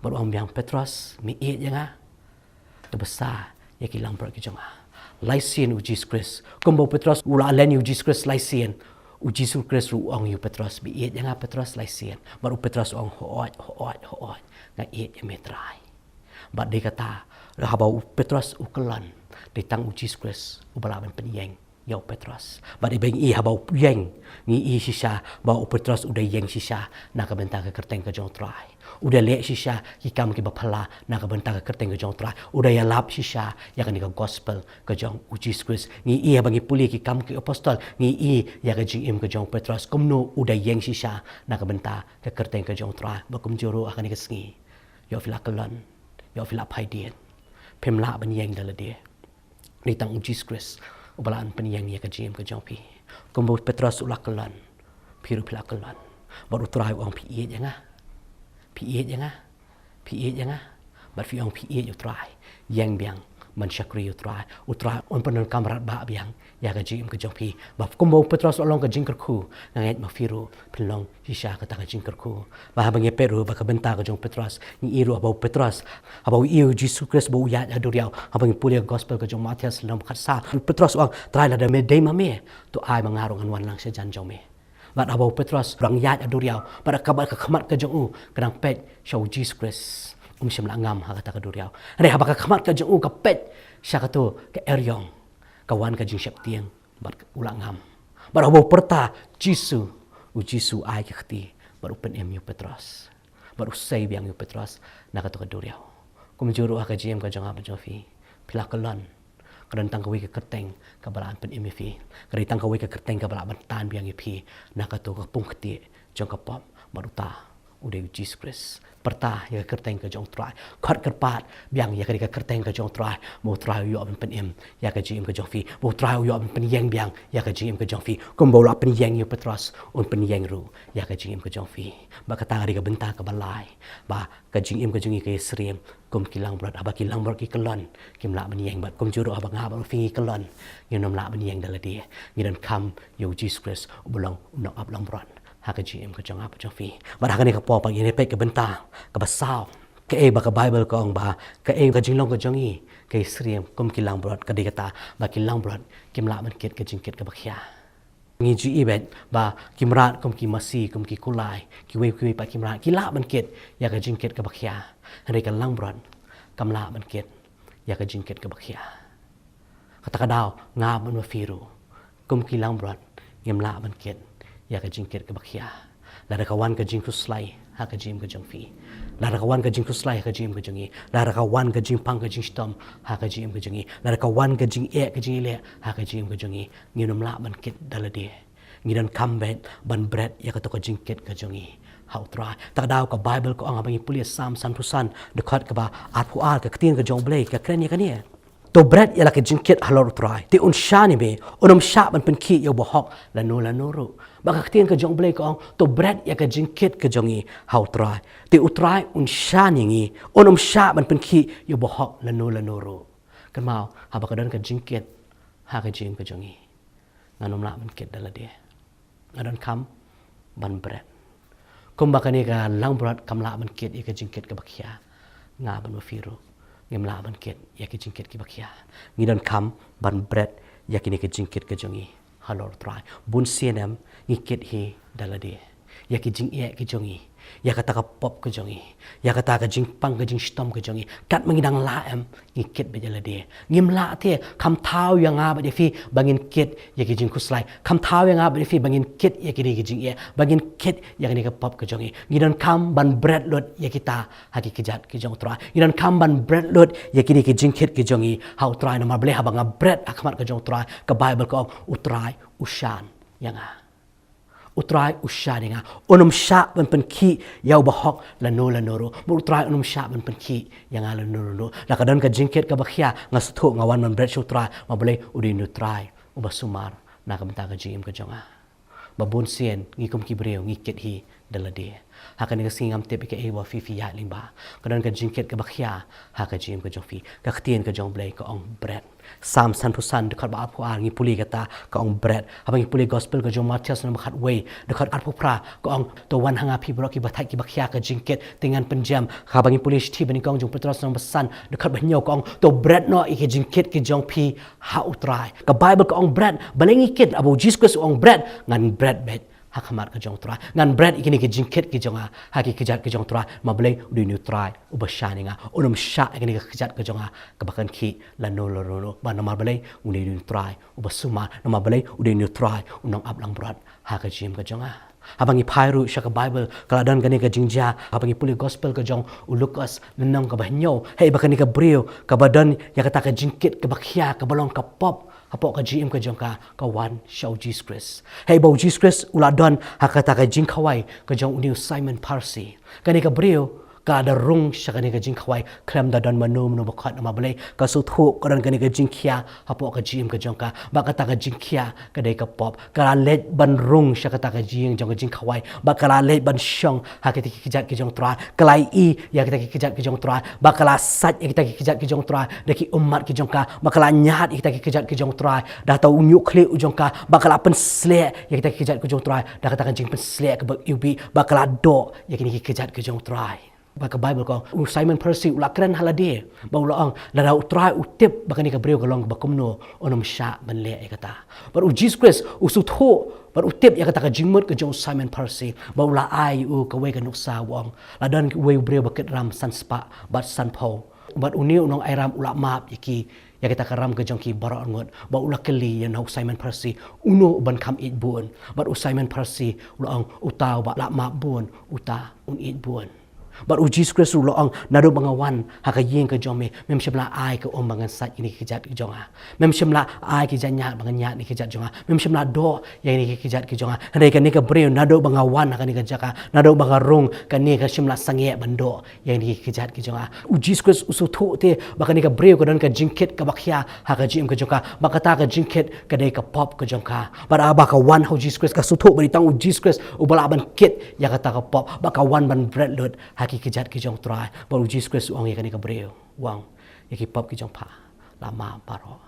Bad u ong biang, Petros, me ïeit ïa nga? To bsa ïa ki langbrot ki jong nga. Lai sien u Jisu Khrist. Kumba u Petros u la len ïa u Jisu Khrist lai sien, u Jisu Khrist ruh u ong ïa u Petros, me ïeit ïa nga Petros, lai sien? Bad u Petros u ong, hooid, hooid, hooid, nga ïeit ïa me Trai. Bad dei kata, haba u Petros u kyllon, dei tang u Jisu Khrist uba lah ban pynïeng ïa u Petros. Bad i ba ngi i haba u ïeng, ngi i shisha ba u Petros u da ïeng shisha na ka bynta ka kyrteng ka jong u Trai. U da leh shisha ki kam kiba phylla na ka bynta ka kyrteng ka jong u Trai. U da ïalap shisha ïa kane ka gospel ka jong u Jisu Khrist. Ngi i haba ngi pule ki Kam ki Apostol, ngi i ïa ka jingim ka jong u Petros kumno u da ïeng shisha na ka bynta ka kyrteng ka jong u Trai. Bad kumjuh ruh ha kane ka sngi, ïoh phi la kyllon, ïoh phi la phaidien, phim lah ban ïeng da lade. Dei tang u Jisu Khrist uba lah ban pynïeng ïa ka jingim ka jong phi. Kumba u Petros u la kyllon, phi ruh phi la kyllon. Bad u Trai u ong, phi ïeit ïa nga? Phi ïeit ïa nga? Phi ïeit ïa nga? Bad phi ong phi ïeit ïa u Trai, ïeng biang ban shakri ïa u Trai. U Trai un pyndonkam radbah biang ïa ka jingim ka jong phi. Bad kumba u Petros u la long ka jingkyrkhu, nga ngeit ma phi ruh phin long shisha kata ka jingkyrkhu. Bad haba ngi peit ruh ba ka bynta ka jong u Petros, ngi i ruh haba u Petros, haba u ïohi ïa u Jisu Khrist ba u ïaid ha duriaw, haba ngi pule gospel ka jong u Mathaios lynnong ba khatsaw, u Petros u ong, Trai, lada me dei ma me, to ai ma nga ruh ngan wan lang sha jan jong me. Bad haba u Petros u dang ïaid ha duriaw, bad ka, bad ka khmat ka jong u ka dang peit sha u Jisu Khrist, um shym lah ngam ha kata ka duriaw. Hynrei haba ka khmat ka jong u ka peit sha kato ka eriong, ka wan ka jingsheptieng, bad u la ngam. Bad haba u pyrta Jisu, u Jisu ai ka kti, bad u pynim ïa u Petros. Bad u sei biang ïa u Petros na kato ka duriaw. Kumjuh ruh ha ka jingim ka jong nga bad jong phi, phi la kyllon, ka don tang kawei ka kyrteng kaba lah ban pynim ïa phi. Ka dei tang kawei ka kyrteng kaba lah ban tan biang ïa phi na kato ka pung ktieh jong ka pop, bad uta u dei u Jisu Khrist. Pyrta ïa ka kyrteng ka jong u Trai. Khot kyrpad biang ïa ka dei ka kyrteng ka jong u Trai, ba u Trai u ïoh ban pynim ïa ka jingim ka jong phi, ba u Trai u ïoh ban pynïeng biang ïa ka jingim ka jong phi. Kumba u la pynïeng ïa u Petros, un pynïeng ruh ïa ka jingim ka jong phi. Bad kata ka dei ka bynta kaba lai, ba ka jingim ka jong ngi ka ïasyriem kum ki langbrot. Haba ki langbrot ki kyllon, kim lah ban ïeng. Bad kumjuh ruh haba nga bad phi ngi kyllon, ngim lah ban ïeng da lade. Ngi donkam ïa u Jisu Khrist uba long u nongap langbrot ha ka jingim ka jong nga bad jong phi. Bad ha kane ka por pat ngin ïa peit ka bynta kaba saw, kaei ba ka Baibl ka ong, ba kaei ka jinglong ka jong ngi ka ïasyriem kum ki langbrot, ka dei kata ba ki langbrot kim lah ban kit ka jingkit kaba khia. Ngi ju i beit ba ki mrad kum ki masi, kum ki kulai, kiwei kiwei pat ki mrad ki lah ban kit ïa ka jingkit kaba khia. Hynrei ka langbrot kam lah ban kit ïa ka jingkit kaba khia. Kata ka daw nga bad ma phi ruh kum ki langbrot ngim lah ban kit ïa ka jingkit kaba khia. Lada ka wan ka jingkhuslai ha ka jingim ka jong phi, lada ka wan ka jingkhuslai ha ka jingim ka jong ngi, lada ka wan ka jingpang ka jingshitom ha ka jingim ka jong ngi, lada ka wan ka jingeh ka jingeh ha ka jingim ka jong ngi, ngim lah ban kit da lade. Ngi donkam beit ban bret ïa kato ka jingkit ka jong ngi ha u Trai. Kata ka daw ka Baibl ka ong, haba ngi pule Salm sanphew san, dkhot kaba arphew ar, ka ktien ka jong U Blei ka kren ïa kane. To bret ïa la ka jingkit halor u Trai, te un shaniah ïa me, un ym shah ban pynkhih ïa u bahok lano lano ruh. Bad ka ktien ka jong U Blei ka ong, to bret ïa ka jingkit ka jong ngi ha u Trai, te u Trai un shaniah ïa ngi, un ym shah ban pynkhih ïa u bahok lano lano ruh. Kynmaw, haba ka don ka jingkit ha ka jingim ka jong ngi, ngan ym lah ban kit da lade. Nga donkam ban bret. Kumba kane ka langbrot kam lah ban kit ïa ka jingkit kaba khia, nga bad ma phi ruh ngim lah ban kit ïa ka jingkit kaba khia. Ngi donkam ban bret ïa kine ka jingkit ka jong ngi halor u Trai. Bun sien em ngi kit hi da lade ïa ki jingeh ki jong ngi, ïa kata ka pop ka jong ngi, ïa kata ka jingpang ka jingshitom ka jong ngi. Katba ngi dang lah em ngi kit beit ïa lade. Ngim lah te, kham thaw ïa nga bad ïa phi ba ngin kit ïa ki jingkhuslai, kham thaw ïa nga bad ïa phi ba ngin kit ïa kine ki jingeh, ba ngin kit ïa kane ka pop ka jong ngi. Ngi donkam ban bret lut ïa kita ha ki kjat ki jong u Trai. Ngi donkam ban bret lut ïa kine ki jingkit ki jong ngi ha u Trai, namar balei? Haba nga bret ha khmat ka jong u Trai, ka Baibl ka ong, u Trai u shan ïa nga. U Trai u shan ïa nga. Un ym shah ban pynkhih ïa u bahok lano lano ruh. Bad u Trai un ym shah ban pynkhih ïa nga lano lano ruh. Lada ka don ka jingkit kaba khia, nga sngewthuh nga wan ban bret sha u Trai, namar balei? U dei u Trai uba sumar na ka bynta ka jingim ka jong nga. Ba bun sien ngi kum ki briew ngi kit hi da lade. Ha kane ka sngi ngam tip ïa kaei ba phi phi ïaid lyngba. Ka don ka jingkit kaba khia ha ka jingim ka jong phi. Ka ktien ka jong U Blei ka ong bret. Salm sanphew san, dkhot ba arphew ar, ngi pule kata ka ong bret. Haba ngi pule gospel ka jong u Mathaios lynnong ba khatwei, dkhot arphew phra, ka ong, to wan ha nga phi baroh kiba thait kiba khia ka jingkit, te ngan pynjem. Haba ngi pule shithi banyngkong jong u Petros lynnong ba san, dkhot ba hynñiew, ka ong, to bret noh ïa ki jingkit ki jong phi ha u Trai. Ka Baibl ka ong bret, balei ngi kit? Haba u Jisu Khrist u ong bret, ngan bret beit. ha khmat ka jong U Trai. Ngan bret ïa kine ki jingkit ki jong nga ha ki kjat ki jong U Trai. Namar Blei u dei une U Trai uba shaniah ïa nga. Un ym shah ïa kine ki kjat ki jong nga kiba kynkhih lano lano. Ba namar Blei u dei une U Trai uba sumar. Namar Blei u dei une U Trai u nongaplangbrot ha ka jingim ka jong nga. Haba ngi phai ruh sha ka Baibl, ka la don kane ka jingjia haba ngi pule gospel ka jong u Lukas, lynnong kaba hynñiew, haba kane ka briew kaba don ïa kata ka jingkit kaba khia kaba long ka pop hapoh ka jingim ka jong ka, ka wan sha u Jisu Khrist. Haba u Jisu Khrist u la don ha kata ka jingkhawai ka jong une u Simon Pharisi, kane ka briew ka la da rung sha kane ka jingkhawai khlem da don mano mano ba khot. Namar Blei ka sngewthuh ka don kane ka jingkhia hapoh ka jingim ka jong ka, ba kata ka jingkhia ka dei ka pop. Ka la leit ban rung sha kata ka jingïing jong ka jingkhawai, ba ka la leit ban shong ha kita ki kjat ki jong U Trai. Ka la ïohi ïa kita ki kjat ki jong U Trai, ba ka la sait ïa kita ki kjat ki jong U Trai da ki ummat ki jong ka, ba ka la ñiad ïa kita ki kjat ki jong U Trai da uta u ñiuh khlieh u jong ka, ba ka la pynsleh ïa kita ki kjat ki jong U Trai da kata ka jingpynsleh kaba iwbih, ba ka la doh ïa kine ki kjat ki jong U Trai. Ba ka Baibl ka ong, u Simon Pharisi u la kren ha lade, ba u la ong, lada U Trai u tip ba kane ka briew ka long kaba kumno, un ym shah ban leh ïa kata. Bad u Jisu Khrist u sngewthuh bad u tip ïa kata ka jingmut ka jong u Simon Pharisi, ba u la ai ïa u kawei ka nuksa, u ong, la don uwei u briew ba kit ram san spah bad san phew. Bad une u nongairam u la map ïa ki, ïa kita ki ram ka jong ki baroh arngut. Bad u la kylli ïa u Simon Pharisi, uno uban kham ïeit bun? Bad u Simon Pharisi u la ong, uta uba la map bun, uta un ïeit bun. Bad u Jisu Khrist u la ong, naduh ba nga wan ha ka ïing ka jong me, mem shym la ai ka um ba ngan sait ïa kine ki kjat ki jong nga. Mem shym la ai ki jingñiad ba ngan ñiad ïa kine ki kjat jong nga. Mem shym la doh ïa kine ki kjat ki jong nga. Hynrei kane ka briew, naduh ba nga wan ha kane ka jaka, naduh ba nga rung, kane ka shym la sangeh ban doh ïa kine ki kjat ki jong nga. U Jisu Khrist u sngewthuh te ba kane ka briew ka don ka jingkit kaba khia ha ka jingim ka jong ka, ba kata ka jingkit ka dei ka pop ka jong ka. Bad haba ka wan ha u Jisu Khrist, ka sngewthuh ba dei tang u Jisu Khrist uba lah ban kit ïa kata ka pop, ba ka wan ban bret lut ha ki kjat ki jong U Trai. Bad u Jisu Khrist u ong ïa kane ka briew, u ong, ïa ki pop ki jong pha la map baroh.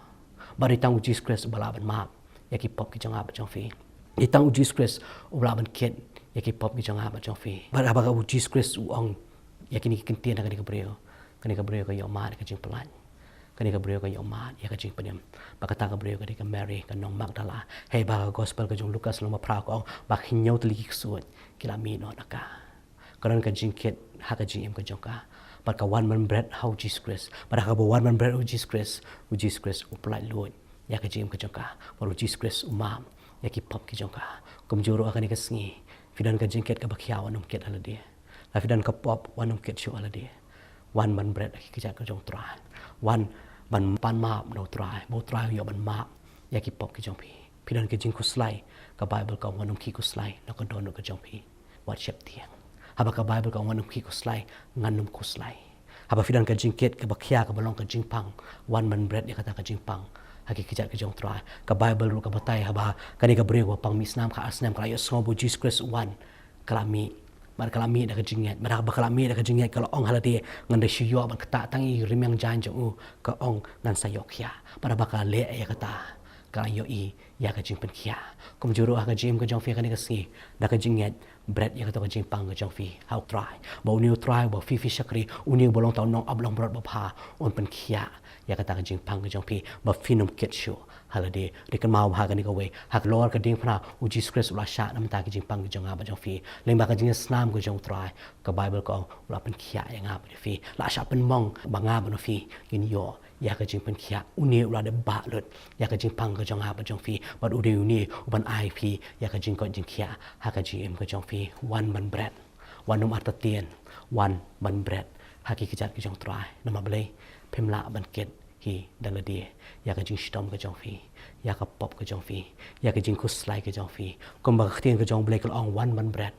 Bad dei tang u Jisu Khrist uba lah ban map ïa ki pop ki jong nga bad jong phi. Dei tang u Jisu Khrist uba lah ban kit ïa ki pop ki jong nga bad jong phi. Bad haba u Jisu Khrist u ong ïa kine ki kyntien ha kane ka briew, kane ka briew ka ïoh mad ïa ka jingpyllait. Kane ka briew ka ïoh mad ïa ka jingpynim. Bad kata ka briew ka dei ka Mary ka nong Magdala. Haba ka gospel ka jong u Lukas lynnong ba phra ka ong, ba hynñiew tylli ki ksuid ki la mih noh na ka. Ka don ka jingkit ha ka jingim ka jong ka. Bad ka wan ban bret ha u Jisu Khrist. Bad haba ka wan ban bret ha u Jisu Khrist, u Jisu Khrist u pyllait lut ïa ka jingim ka jong ka. Bad u Jisu Khrist u map ïa ki pop ki jong ka. Kumjuh ruh ha kane ka sngi, phi don ka jingkit kaba khia, wat nym kit ha lade. Lada phi don ka pop, wat nym kit shuh ha lade. Wan ban bret ha ki kjat ki jong U Trai. Wan ban pan map na U Trai, ba U Trai u ïoh ban map ïa ki pop ki jong phi. Phi don ka jingkhuslai, ka Baibl ka ong, wat nym khih khuslai na ka dohnud ka jong phi, wat sheptieng. Haba ka Baibl ka ong, wat nym khih khuslai, ngan nym khuslai. Haba phi don ka jingkit kaba khia kaba long ka jingpang, wan ban bret ïa kata ka jingpang ha ki kjat ki jong U Trai. Ka Baibl ruh ka batai, haba kane ka briew kaba pang mih snam khatar snem ka la ïohsngew ba u Jisu Khrist u wan, ka la mih. Bad ka la mih da ka jingngeit. Bad haba ka la mih da ka jingngeit, ka la ong ha lade, ngan da shu ïoh ban ktah tang ïa i rmiang jaiñ jong u. Ka ong, ngan sa ïoh khiah. Bad haba ka la leh ïa kata, ka la ïohi ïa ka jingpynkhiah. Kumjuh ruh ha ka jingim ka jong phi ha kane ka sngi, da ka jingngeit, bret ïa kata ka jingpang ka jong phi ha U Trai. Ba une U Trai uba phi phi shakri, une uba long uta u nongaplangbrot babha, un pynkhiah ïa kata ka jingpang ka jong phi, ba phin nym kit shuh ha lade. Dei kynmaw ba ha kane kawei, halor ka diengphna, u Jisu Khrist u la shah na ka bynta ka jingpang ka jong nga bad jong phi. Lyngba ka jingïasnam ka jong U Trai, ka Baibl ka ong, u la pynkhiah ïa nga bad ïa phi. La shah pynmong ba nga bad phi ngin ïoh ïa ka jingpynkhiah. Une u la dep bah lut ïa ka jingpang ka jong nga bad jong phi. Bad u dei une uban ai phi ïa ka jingkoit jingkhiah ha ka jingim ka jong phi. Wan ban bret. Wat nym artatien. Wan ban bret ha ki kjat ki jong U Trai. Namar balei? Phim lah ban kit hi da lade ïa ka jingshitom ka jong phi, ïa ka pop ka jong phi, ïa ka jingkhuslai ka jong phi. Kumba ka ktien ka jong U Blei ka la ong, wan ban bret.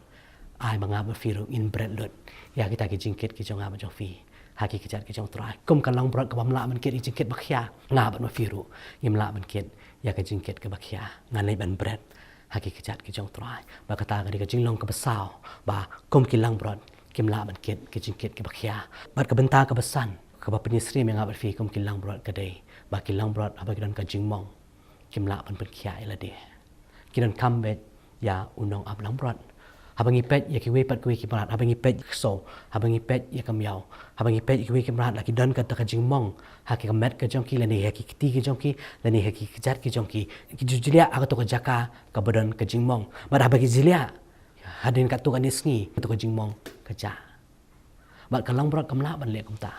Ai ba nga bad phi ruh ngin bret lut ïa kita ki jingkit ki jong nga bad jong phi ha ki kjat ki jong U Trai. Kum ka langbrot ka bym lah ban kit ïa ki jingkit ba khia, nga bad phi ruh ngim lah ban kit ïa ka jingkit kaba khia. Ngan leit ban bret ha ki kjat ki jong U Trai. Bad kata ka dei ka jinglong kaba saw, ba kum ki langbrot kim lah ban kit ki jingkit kiba khia. Bad ka bynta kaba san kaba pynïasyriem ïa nga bad phi kum ki langbrot ka dei ba ki langbrot haba ki don ka jingmong, kim lah ban pynkhiah ïa lade. Ki donkam beit ïa u nongaplangbrot. Haba ngi peit ïa kiwei pat kiwei ki mrad, haba ngi peit ïa ki ksew, haba ngi peit ïa ki miaw, haba ngi peit ïa kiwei ki mrad, la ki don kata ka jingmong ha ki ka met ka jong ki, lane ha ki kti ka jong ki, lane ha ki kjat ka jong ki, ki ju jliah ha kato ka jaka kaba don ka jingmong. Bad haba ki jliah, hadien katto katne sngi, kato ka jingmong ka jah. Bad ka langbrot kam lah ban leh kumta.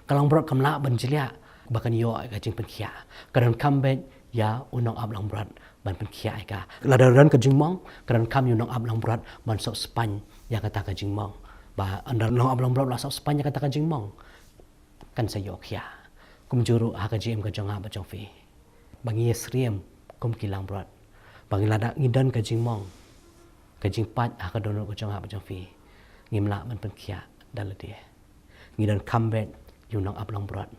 Ka langbrot kam lah ban jliah ba kan ïoh ka jingpynkhiah. Ka donkam beit ïa u nongap langbrot ban pynkhiah ïa ka. Lada don ka jingmong, ka donkam ïa u nongap langbrot ban sop spaiñ ïa kata ka jingmong. Ba ynda u nongap langbrot u la sop spaiñ ïa kata ka jingmong, kan sa ïoh khia. Kumjuh ruh ha ka jingim ka jong nga bad jong phi, ba ngi ïasyriem kum ki langbrot. Ba ngi, lada ngi don ka jingmong, ka jingpait ha ka dohnud ka jong nga bad jong phi, ngim lah ban pynkhiah da lade. Ngi donkam beit ïa u nongap langbrot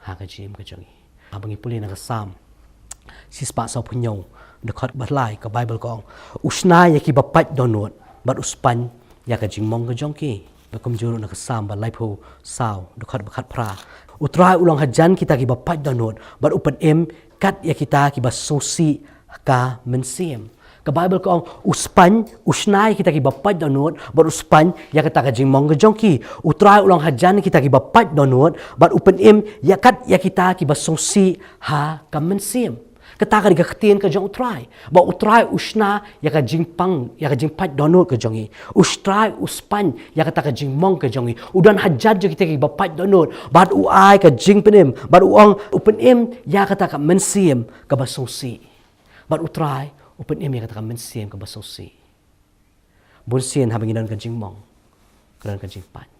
ha ka jingim ka jong ngi. Haba ngi pule na ka Salm shispah sawphew hynñiew, dkhot ba lai, ka Baibl ka ong, "U shna ïa kiba pait dohnud, bad u spaiñ ïa ka jingmong ka jong ki." Bad kumjuh ruh na ka Salm ba laiphew saw, dkhot ba khatphra, "U Trai u long hajan kita kiba pait dohnud, bad u pynim kat ïa kita kiba sngewsih ka mynsiem." Ka Baibl ka ong, "U spaiñ, u shna ïa kita kiba pait dohnud, bad u spaiñ ïa kata ka jingmong ka jong ki. U Trai u long hajan kita kiba pait dohnud, bad u pynim ïa kat ïa kita kiba sngewsih ha ka mynsiem." Kata ka dei ka ktien ka jong U Trai. Ba U Trai u shna ïa ka jingpang, ïa ka jingpait dohnud ka jong ngi. U Trai u spaiñ ïa kata ka jingmong ka jong ngi. U don hajan jong kita kiba pait dohnud. Bad u ai ka jingpynim. Bad u ong, u pynim ïa kata ka mynsiem kaba sngewsih. Bad U Trai u pynim ïa kata ka mynsiem kaba sngewsih. Bunsien haba ngi don ka jingmong, ka don ka jingpait.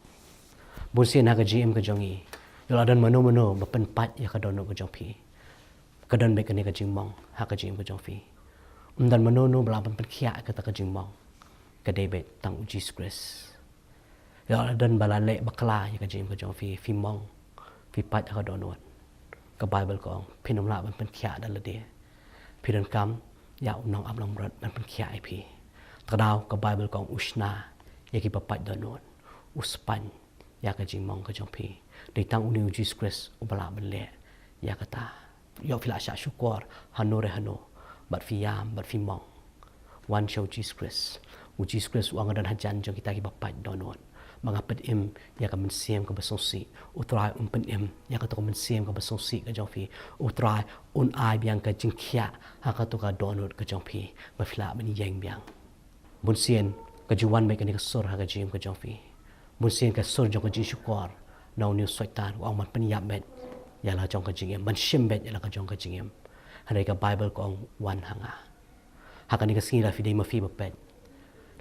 Bunsien ha ka jingim ka jong ngi, ïoh la don mano mano ba pynpait ïa ka dohnud ka jong phi, ka don beit kane ka jingmong ha ka jingim ka jong phi. Ym don mano mano ba lah ban pynkhiah ïa kata ka jingmong. Ka dei beit tang U Jisu Khrist. Ïoh la don ba la leh bakla ïa ka jingim ka jong phi, phi mong, phi pait ha ka dohnud, ka Baibl ka ong, phin ym lah ban pynkhiah da lade. Phi donkam ïa u nongap langbrot ban pynkhiah ïa phi. Te kadaw ka Baibl ka ong, u shna ïa kiba pait dohnud, u spaiñ ïa ka jingmong ka jong phi. Dei tang une U Jisu Khrist uba lah ban leh ïa kata. Ïoh phi la shah shukor hano re hano, bad phi ïam, bad phi mong, wan sha U Jisu Khrist. U Jisu Khrist u ong, nga don hajan jong kita kiba pait dohnud, ba nga pynim ïa ka mynsiem kaba sngewsih. U Trai un pynim ïa kato ka mynsiem kaba sngewsih ka jong phi. U Trai un ai biang ka jingkhiah ha kato ka dohnud ka jong phi, ba phi lah ban ïeng biang. Bunsien ka ju wan beit kane ka sur ha ka jingim ka jong phi. Bunsien ka sur jong ka jingshukor na une u Soitan, u ong ban pynïap beit ïa la jong ka jingim, ban shim beit ïa la ka jong ka jingim. Hynrei ka Baibl ka ong, wan ha nga. Ha kane ka sngi, la phi dei ma phi ba peit,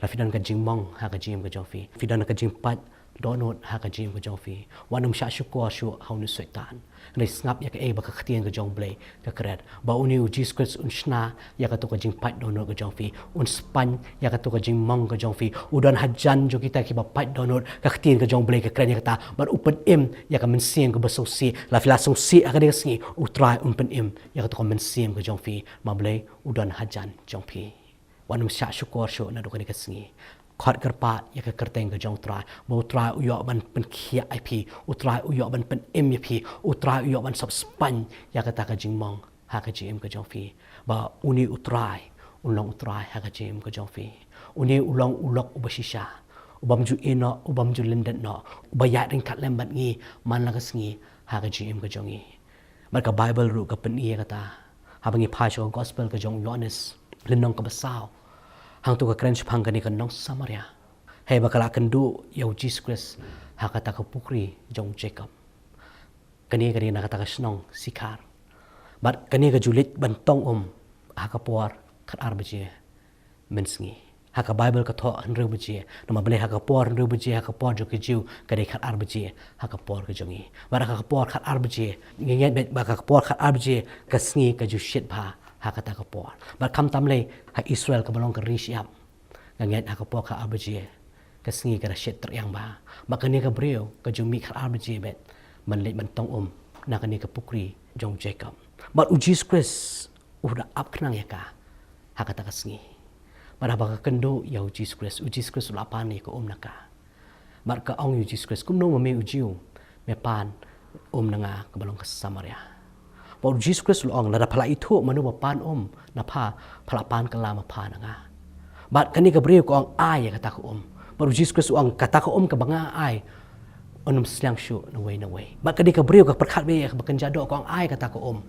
la phi don ka jingmong ha ka jingim ka jong phi, phi don ka jingpait dohnud ha ka jingim ka jong phi, wat nym shah shukor shuh ha une u Soitan. Hynrei sngap ïa kaei ba ka ktien ka jong U Blei ka kren, ba une U Jisu Khrist un shna ïa kato ka jingpait dohnud ka jong phi, un spaiñ ïa kato ka jingmong ka jong phi. U don hajan jong kita kiba pait dohnud, ka ktien ka jong U Blei ka kren ïa kata, bad u pynim ïa ka mynsiem kaba sngewsih. La phi la sngewsih ha kane ka sngi, U Trai un pynim ïa kato ka mynsiem ka jong phi. Ma Blei u don hajan jong phi. Wat nym shah shukor shuh naduh kane ka sngi. Khot kyrpad ïa ka kyrteng ka jong U Trai, ba U Trai u ïoh ban pynkhiah ïa phi, U Trai u ïoh ban pynim ïa phi, U Trai u ïoh ban sop spaiñ ïa kata ka jingmong ha ka jingim ka jong phi. Ba une U Trai un long U Trai ha ka jingim ka jong phi. Une u long u lok uba shisha, u bym ju ïehnoh, u bym ju lyndet noh, uba ïaid ryngkat lem bad ngi man la ka sngi ha ka jingim ka jong ngi. Bad ka Baibl ruh ka pyni ïa kata. Haba ngi phai sha ka Gospel ka jong u Ïoannis, lynnong kaba saw, hangto ka kren shaphang kane ka nong Samaria, haba ka la kynduh ïa U Jisu Khrist ha kata ka pukri jong u Jakob. Kane ka dei na kata ka shnong Sikhar. Bad kane ka ju leit ban tong um ha ka por khatar baje mynsngi. Ha ka Baibl ka thoh hynriew baje. Namar balei ha ka por hynriew baje ha ka por jong ki Jiw ka dei khatar baje ha ka por ka jong ngi. Bad ha ka por khatar baje, ngi ngeit beit ba ha ka por khatar baje ka sngi ka ju shit bha ha kata ka por. Bad khamtam lei ha Israel kaba long ka ri shyiap, nga ngeit ha ka por khatar baje ka sngi ka da shit tyrhiang bha. Bad kane ka briew ka ju mih khatar baje beit ban leit ban tong um na kane ka pukri jong u Jakob. Bad u Jisu Khrist u da ap khnang ïa ka ha kata ka sngi. Bad haba ka kynduh ïa u Jisu Khrist, u Jisu Khrist u la pan ïa ka um na ka. Bad ka ong ïa u Jisu Khrist, kumno ma me u Jiw me pan um na nga kaba long ka Samaria? Bad u Jisu Khrist u la ong, lada pha la ithuh mano ba pan um na pha, pha la pan kylla ma pha na nga. Bad kane ka briew ka ong ai ïa kata ka um. Bad u Jisu Khrist u ong kata ka um kaba nga ai, un ym sliang shuh na wei na wei. Bad kane ka briew ka pyrkhat beit ïa kaba kynja doh, ka ong ai kata ka um,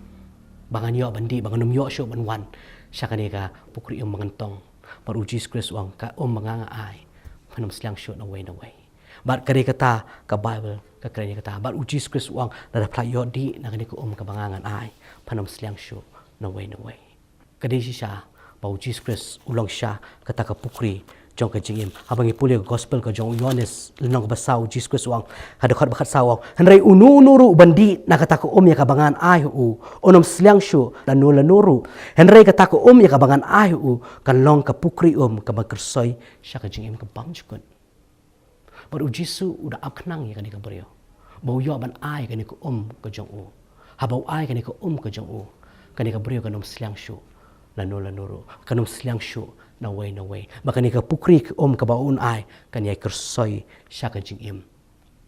ba ngan ïoh ban dih, ba ngan ym ïoh shuh ban wan sha kane ka pukri um ba ngan tong. Bad u Jisu Khrist u ong ka um ba nga nga ai, phin ym sliang shuh na wei na wei. Bad ka dei kata ka Baibl ka kren ïa kata. Bad u Jisu Khrist u ong lada phi la ïoh dih na kane ka um kaba nga ngan ai, phin ym sliang shuh na wei na wei. Ka dei shisha ba u Jisu Khrist u long shisha kata ka pukri jong ka jingim. Haba ngi pule ka gospel ka jong u Ïoannis lynnong kaba saw, u Jisu Khrist u ong ha dkhot ba khatsaw, u ong, hynrei uno uno ruh uban dih na kata ka um ïa kaba ngan ai ha u, un ym sliang shuh lano lano ruh. Hynrei kata ka um ïa kaba ngan ai ha u kan long ka pukri um kaba kyrsoi sha ka jingim ka bymjukut. Bad u Jisu u da ap khnang ïa kane ka briew ba u ïoh ban ai kane ka um ka jong u. Haba u ai kane ka um ka jong u, kane ka briew kan ym sliang shuh lano lano ruh, kan ym sliang shuh na wei na wei. Ba kane ka pukri ka um kaba un ai kan ïai kyrsoi sha ka jingim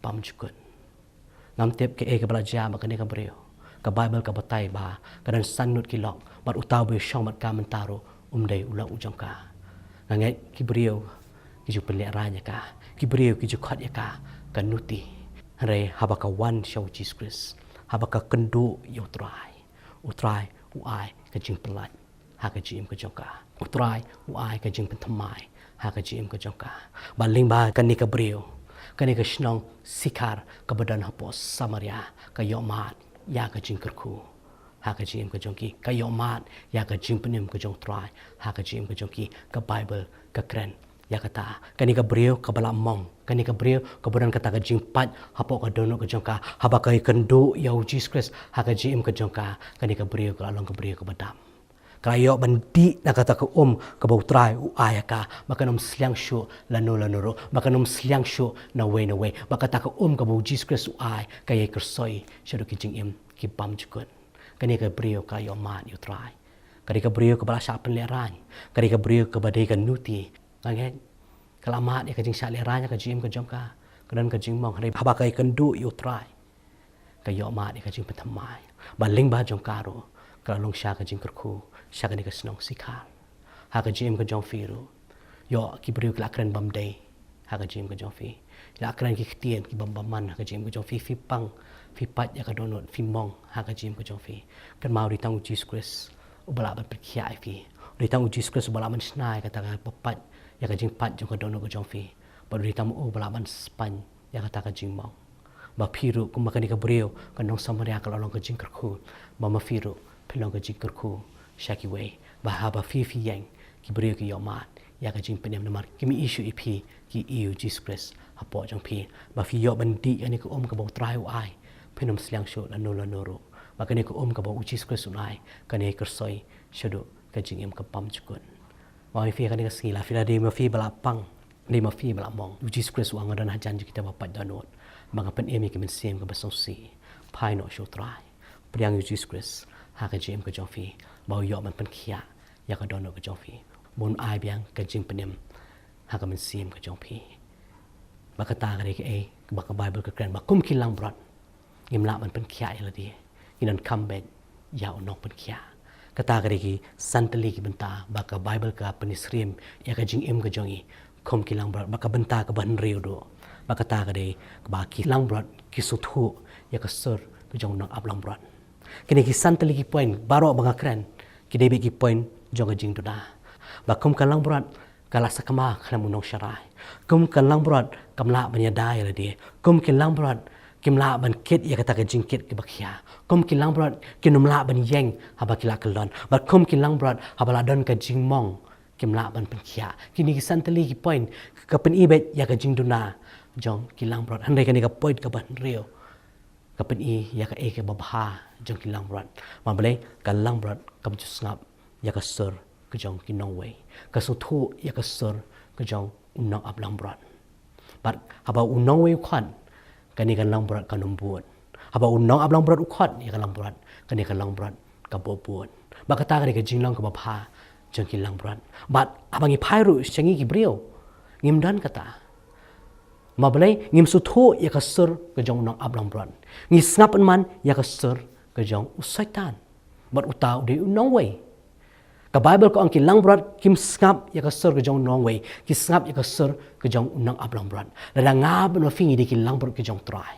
bymjukut. Ngam tip kaei kaba la jia bad kane ka briew. Ka Baibl ka batai ba ka don san ngut ki lok, bad uta uba ïashong bad ka mynta ruh um dei u lok u jong ka. Nga ngeit ki briew ki ju pynlehraiñ ïa ka, ki briew ki ju khot ïa ka ka nuti. Hynrei haba ka wan sha u Jisu Khrist, haba ka kynduh ïa u Trai, u Trai u ai ka jingpynlait ha ka jingim ka jong ka. U Trai u ai ka jingpynthymmai ha ka jingim ka jong ka. Bad lyngba kane ka briew, kane ka shnong Sikhar kaba don hapoh Samaria ka ïohmad ïa ka jingkyrkhu ha ka jingim ka jong ki, ka ïohmad ïa ka jingpynim ka jong u Trai ha ka jingim ka jong ki. Ka Baibl ka kren ïa kata. Kane ka briew kaba la mong, kane ka briew kaba don kata ka jingpait hapoh ka dohnud ka jong ka, haba ka ïakynduh ïa u Jisu Khrist ha ka jingim ka jong ka, kane ka briew ka la long ka briew kaba dam. Ka la ïoh ban dih na kata ka um kaba u Trai u ai ïa ka, ba kan ym sliang shuh lano lano ruh, ba kan ym sliang shuh na wei na wei. Ba kata ka um kaba u Jisu Khrist u ai ka ïai kyrsoi shaduh ki jingim ki bymjukut. Kane ka briew ka ïohmad ïa u Trai. Ka dei ka briew kaba la shah pynlehraiñ. Ka dei ka briew kaba dei ka nuti. Nga ngeit ka la mad ïa ka jingshah lehraiñ ha ka jingim ka jong ka. Ka don ka jingmong, hynrei haba ka ïakynduh ïa u Trai, ka ïohmad ïa ka jingpynthymmai. Bad lyngba jong ka ruh ka la long shisha ka jingkyrkhu sha kane ka shnong Sikhar. Ha ka jingim ka jong phi ruh, ïoh ki briew ki la kren bym dei ha ka jingim ka jong phi. Ki la kren ki ktien ki bym bymman ha ka jingim ka jong phi. Phi pang, phi pait ïa ka dohnud, phi mong ha ka jingim ka jong phi. Kynmaw, u dei tang u Jisu Khrist uba lah ban pynkhiah ïa phi. U dei tang u Jisu Khrist uba lah ban shna ïa kata kaba pait, ïa ka jingpait jong ka dohnud ka jong phi. Bad u dei tang u ba lah ban spaiñ ïa kata ka jingmong. Ba phi ruh kumba kane ka briew ka nong Samaria ka la long ka jingkyrkhu, ba ma phi ruh phin long ka jingkyrkhu sha kiwei. Ba haba phi, phi ïeng, ki briew ki ïohmad ïa ka jingpynim namar kim i shuh ïa phi, ki i ïa u Jisu Khrist hapoh jong phi. Ba phi ïoh ban dih ïa kane ka um kaba u Trai u ai, phin ym sliang shuh lano lano ruh. Ba kane ka um kaba u Jisu Khrist un ai kan ïai kyrsoi shaduh ka jingim ka bymjukut. Ma phi, ha kane ka sngi, la phi, la dei ma phi ba la pang, dei ma phi ba la mong, u Jisu Khrist u ong, nga don hajan jong kita ba pait dohnud, ba nga pynim ïa ka mynsiem kaba sngewsih. Phai noh sha u Trai, pdiang ïa u Jisu Khrist ha ka jingim ka jong phi, ba u ïoh ban pynkhiah ïa ka dohnud ka jong phi, ba un ai biang ka jingpynim ha ka mynsiem ka jong phi. Ba kata ka dei kaei kaba ka Baibl ka kren, ba kum ki langbrot ngim lah ban pynkhiah ïa lade, ngi donkam beit ïa u nongpynkhiah. Kata ka dei ki san tylli ki bynta ba ka Baibl ka pynsyriem ïa ka jingim ka jong ngi kum ki langbrot. Bad ka bynta kaba hynriew ruh, ba kata ka dei ba ki langbrot ki sngewthuh ïa ka sur ka jong u nongap langbrot. Kine ki san tylli ki point baroh ba nga kren, ki dei beit ki point jong ka jingduna. Ba kum ka langbrot ka la sakma khlem u nongsharai. Kum ka langbrot kam lah ban ïada ïa lade. Kum ki langbrot kim lah ban kit ïa kata ka jingkit kaba khia. Kum ki langbrot kin ym lah ban ïeng haba ki la kyllon. Bad kum ki langbrot, haba la don ka jingmong, kim lah ban pynkhiah. Kine ki san tylli ki point ka pyni beit ïa ka jingduna jong ki langbrot. Hynrei kane ka point kaba hynriew ka pyni ïa kaei kaba bha jong ki langbrot. Ma balei? Ka langbrot kam ju sngap ïa ka sur ka jong ki nongwei. Ka sngewthuh ïa ka sur ka jong u nongap langbrot. Bad haba u nongwei u khot, kane ka langbrot kan ym bud. Haba u nongap langbrot u khot ïa ka langbrot, kane ka langbrot ka bud. Bad kata ka dei ka jinglong kaba bha jong ki langbrot. Bad haba ngi phai ruh sha ngi ki briew, ngim don kata. Ma balei? Ngim sngewthuh ïa ka sur ka jong u nongap langbrot. Ngi sngap man ïa ka sur ka jong u Soitan. Bad uta u dei u nongwei. Ka Baibl ka ong ki langbrot kim sngap ïa ka sur ka jong u nongwei, ki sngap ïa ka sur ka jong u nongaplangbrot. Lada nga bad ma phi ngi dei ki langbrot ka jong u Trai,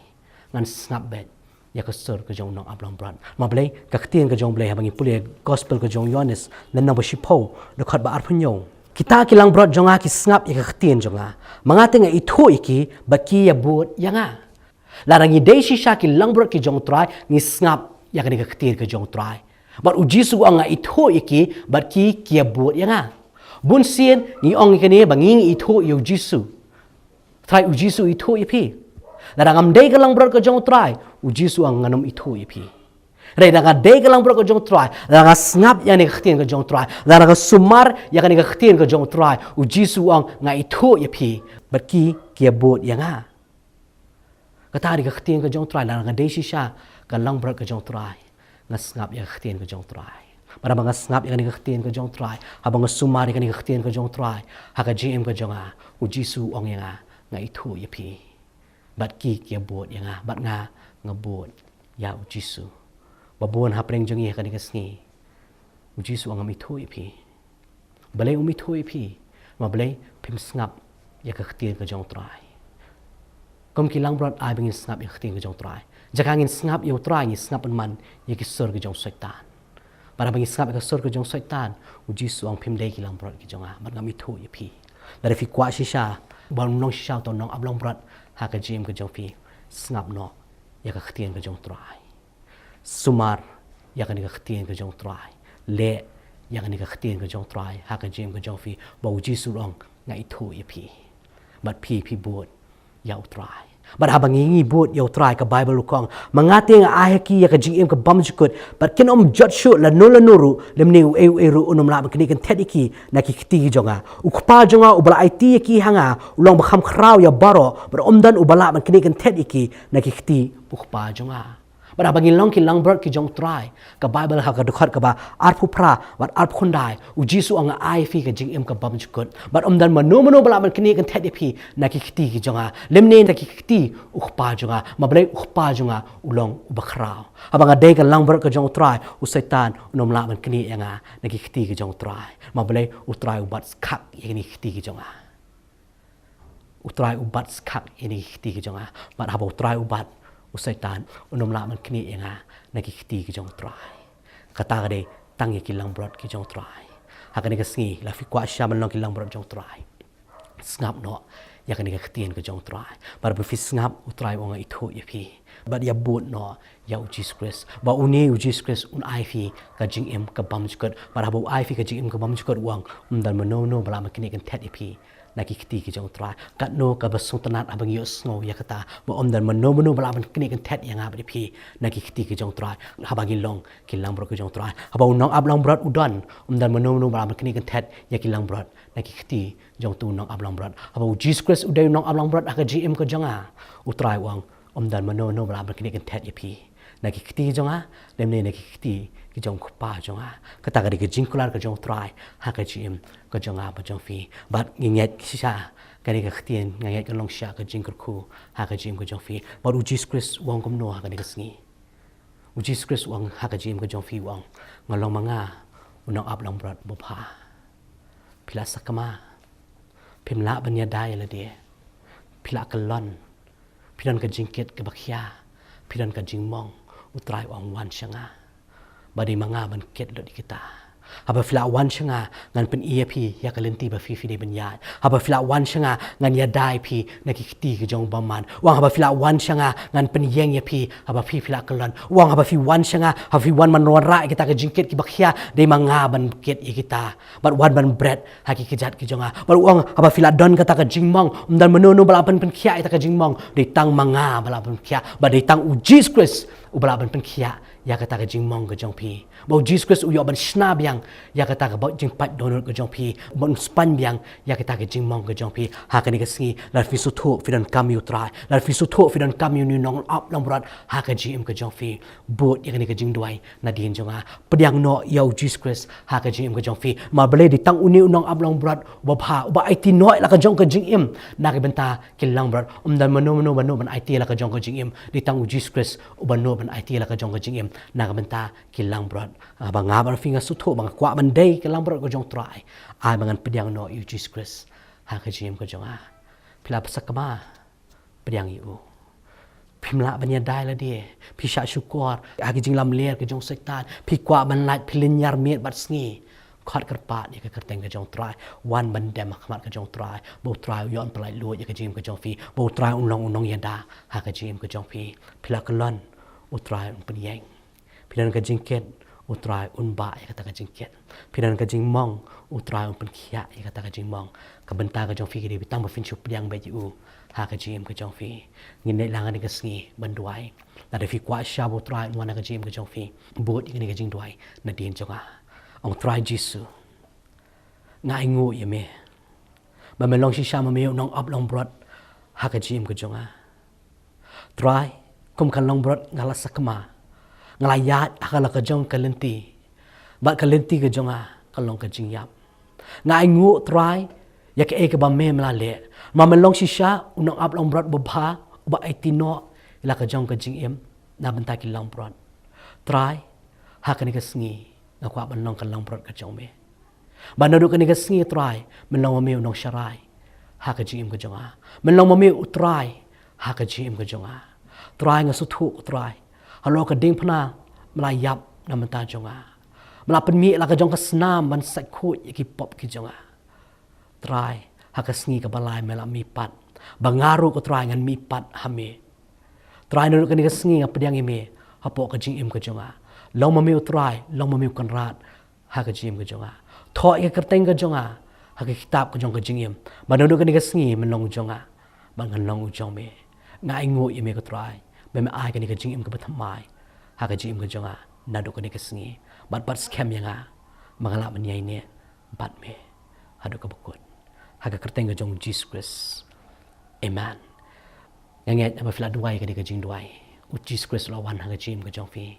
ngan sngap beit ïa ka sur ka jong u nongaplangbrot. Ma Blei, ka ktien ka jong u Blei, haba ngi pule gospel ka jong u Ïoannis, lynnong ba shiphew, dkhot ba arphew hynñiew. Kita ki langbrot jong nga ki sngap ïa ka ktien jong nga. Ma nga te nga ithuh ïa ki, bad ki ïa bud ïa nga. Lada ngi dei shisha ki langbrot ki jong u Trai, ngi sngap ïa kane ka ktien ka jong u Trai. Bad u Jisu u ong nga ithuh ïa ki, bad ki ki ïa bud ïa nga. Bun sien ngi ong ïa kane ba ngi ngi ithuh ïa u Jisu. Trai, u Jisu u ithuh ïa phi. Lada ngam dei ka langbrot ka jong u Trai, u Jisu u ong ngan ym ithuh ïa phi. Hynrei lada nga dei ka langbrot ka jong u Trai, lada nga sngap ïa kane ka ktien ka jong u Trai, lada nga sumar ïa kane ka ktien ka jong u Trai, u Jisu u ong nga ithuh ïa phi, bad ki ki ïa bud ïa nga. Kata ka dei ka ktien ka jong u Trai, lada nga dei shisha ka langbrot ka jong u Trai, nga sngap ïa ka ktien ka jong u Trai. Bad haba nga sngap ïa kane ka ktien ka jong u Trai, haba nga sumar ïa kane ka ktien ka jong u Trai ha ka jingim ka jong nga, u Jisu u ong ïa nga, nga ithuh ïa phi. Bad ki ki ïa bud ïa nga, bad nga nga bud ïa u Jisu. Ba bun hapdeng jong ngi ha kane ka sngi, u Jisu u ong ngam ithuh ïa phi. Balei um ithuh ïa phi? Ma Blei, phim sngap ïa ka ktien ka jong u Trai. Kum ki langbrot, ai ba ngin sngap ïa ka ktien ka jong u Trai. Jaka ngin sngap ïa u Trai, ngin sngap pynban ïa ki sur ka jong u Soitan. Bad haba ngi sngap ïa ka sur ka jong u Soitan, u Jisu u ong phim dei ki langbrot ki jong nga, bad ngam ithuh ïa phi. Lada phi kwah shisha ba un long shisha uto u nongaplangbrot ha ka jingim ka jong phi, sngap noh ïa ka ktien ka jong u Trai. Sumar ïa kane ka ktien ka jong u Trai. Leh ïa kane ka ktien ka jong u Trai ha ka jingim ka jong phi, ba u Jisu u ong nga ithuh ïa phi, bad phi phi bud ïa u Trai. Bad haba ngi ngi bud ïa u Trai, ka Baibl u ong, ma nga te nga ai ha ki ïa ka jingim ka bymjukut, bad kin ym jot shuh lano lano ruh, lymne uei uei ruh un ym lah ban knieh kynthet ïa ki na ki kti ki jong nga. U Kpa jong nga uba la aiti ïa ki ha nga u long ba kham khraw ïa baroh, bad ym don uba lah ban knieh kynthet ïa ki na ki kti u Kpa jong nga. Bad haba ngi long ki langbrot ki jong u Trai, ka Baibl ha ka dkhot kaba arphew phra bad arphew khyndai, u Jisu u ong nga ai ïa phi ka jingim ka bymjukut, bad ym don mano mano ba lah ban knieh kynthet ïa phi na ki kti ki jong nga, lymne na ki kti u Kpa jong nga. Ma Blei, u Kpa jong nga u long uba khraw. Haba nga dei ka langbrot ka jong u Trai, u Soitan un ym lah ban knieh ïa nga na ki kti ki jong u Trai. Ma Blei, u Trai u bat skak ïa kine ki kti ki jong nga. U Trai u bat skak ïa kine ki kti ki jong nga. Bad haba u Trai u bat, u Soitan un ym lah ban knieh ïa nga na ki kti ki jong u Trai. Kata ka dei tang ïa ki langbrot ki jong u Trai. Ha kane ka sngi, lada phi kwah shisha ban long ki langbrot jong u Trai, sngap noh ïa kane ka ktien ka jong u Trai. Bad haba phi sngap, u Trai u ong nga ithuh ïa phi, bad ïa bud noh ïa u Jisu Khrist, ba une u Jisu Khrist un ai ïa phi ka jingim ka bymjukut. Bad haba u ai ïa phi ka jingim ka bymjukut, u ong ym don mano mano ba lah ban knieh kynthet ïa phi na ki kti ki jong u Trai. Katno kaba sngewtynnat haba ngi ïohsngew ïa kata, ba ym don mano mano ba lah ban knieh kynthet ïa nga bad ïa phi na ki kti ki jong u Trai, haba ngi long ki langbrot ki jong u Trai. Haba u nongaplangbrot u don, ym don mano mano ba lah ban knieh kynthet ïa ki langbrot na ki kti jong uto u nongaplangbrot. Haba u Jisu Khrist u dei u nongaplangbrot ha ka jingim ka jong nga, u Trai u ong ym don mano mano ba lah ban knieh kynthet ïa phi na ki kti ki jong nga, lymne na ki kti ki jong u Kpa jong nga. Kata ka dei ka jingkular ka jong u Trai ha ka jingim ka jong nga bad jong phi. Bad ngi ngeit shisha kane ka ktien, nga ngeit kan long shisha ka jingkyrkhu ha ka jingim ka jong phi. Bad u Jisu Khrist u ong kumno ha kane ka sngi? U Jisu Khrist u ong ha ka jingim ka jong phi, u ong, nga long ma nga u nongaplangbrot babha. Phi la sakma, phim lah ban ïada ïa lade, phi la kyllon, phi don ka jingkit kaba khia, phi don ka jingmong, u Trai u ong wan sha nga, ba dei ma nga ban kit lut ïa kita. Haba phi la wan sha nga, ngan pyni ïa phi ïa ka lynti ba phi phi dei ban ïaid. Haba phi la wan sha nga, ngan ïada ïa phi na ki kti ki jong u bymman. U ong haba phi la wan sha nga, ngan pynïeng ïa phi, haba phi phi la kyllon. U ong haba phi wan sha nga, haba phi wan ban wanrah ïa kita ki jingkit kiba khia, dei ma nga ban kit ïa kita. Bad wan ban bret ha ki kjat ki jong nga. Bad u ong haba phi la don kata ka jingmong, ym don mano mano ba lah ban pynkhiah ïa kata ka jingmong, dei tang ma nga ba lah ban pynkhiah. Bad dei tang u Jisu Khrist uba lah ban pynkhiah ïa kata ka jingmong ka jong phi. Ba u Jisu Khrist u ïoh ban shna biang ïa kata ka jingpait dohnud ka jong phi, ban span biang ïa kata ka jingmong ka jong phi. Ha kane ka sngi, lada phi sngewthuh phi donkam ïa u Trai, lada phi sngewthuh phi donkam ïa une u nongaplangbrot ha ka jingim ka jong phi, bud ïa kane ka jingduwai nadien jong nga. Pdiang noh ïa u Jisu Khrist ha ka jingim ka jong phi. Ma balei? Dei tang une u nongaplangbrot uba bha, uba aiti noh ïa la ka jong ka jingim na ka bynta ki langbrot. Ym don mano mano ba nud ban aiti ïa la ka jong ka jingim, dei tang u Jisu Khrist uba nud ban aiti ïa la ka jong ka jingim. Na ka bynta ki langbrot, ah, ba nga bad phi nga sngewthuh ba nga kwah ban dei ka langbrot ka jong U Trai. Ai ba ngan pdiang noh ïa U Jisu Khrist ha ka jingim ka jong nga. Phi la sakma, pdiang ïa u. Phim lah ban ïada ïa lade, phi shah shukor ha ka jinglamler ka jong Soitan, phi kwah ban lait, phi lynñiar miet bad sngi. Khot kyrpad ïa ka kyrteng ka jong U Trai, wan ban dem ha khmat ka jong U Trai, ba U Trai u ïoh ban pyllait luid ïa ka jingim ka jong phi, ba U Trai un long u nongïada ha ka jingim ka jong phi. Phi la kyllon, U Trai un pynïeng. Phi don ka jingkit, U Trai un bah ïa kata ka jingkit. Phi don ka jingmong, U Trai un pynkhiah ïa kata ka jingmong. Ka bynta ka jong phi ka dei tang ba phin shu pdiang beit ïa u ha ka jingim ka jong phi. Ngin leit lang ha kane ka sngi ban duwai. Lada phi kwah shisha ba U Trai un wan ha ka jingim ka jong phi, bud ïa kane ka jingduwai nadien jong nga. Ong, Trai Jisu, nga ainguh ïa me ba me long shisha ma me u nongap longbrot ha ka jingim ka jong nga. Trai, kum ka longbrot nga la sakma, nga la ïaid ha la ka jong ka lynti, bad ka lynti ka jong nga ka long ka jingïap. Nga ainguh, Trai, ïa kaei kaba me me la leh, ma me long shisha u nongap longbrot babha uba aiti noh ïa la ka jong ka jingim na bynta ki longbrot. Trai, ha kane ka sngi nga kwah ban long ka longbrot ka jong me. Ba naduh kane ka sngi, Trai, men long ma me u nongsharai ha ka jingim ka jong nga. Men long ma me U Trai ha ka jingim ka jong nga. Trai, nga sngewthuh, Trai, halor ka diengphna me la ïap na bynta jong nga. Me la pynmih la ka jong ka snam ban sait khuid ïa ki pop ki jong nga. Trai, ha ka sngi kaba lai me la mihpat ba nga ruh, ko Trai, ngan mihpat ha me. Trai, naduh kane ka sngi nga pdiang ïa me hapoh ka jingim ka jong nga. Long ma me U Trai, long ma me U Kynrad ha ka jingim ka jong nga. Thoh ïa ka kyrteng ka jong nga ha ka kitab ka jong ka jingim, ba naduh kane ka sngi men long u jong nga, ba ngan long u jong me. Nga ainguh ïa me, ko Trai, ba me ai kane ka jingim kaba thymmai ha ka jingim ka jong nga naduh kane ka sngi, bad pat skhem ïa nga ba nga lah ban ïaineh bad me haduh kaba kut. Ha ka kyrteng ka jong U Jisu Khrist. Amen. Nga ngeit ba phi la duwai ïa kane ka jingduwai, U Jisu Khrist u la wan ha ka jingim ka jong phi.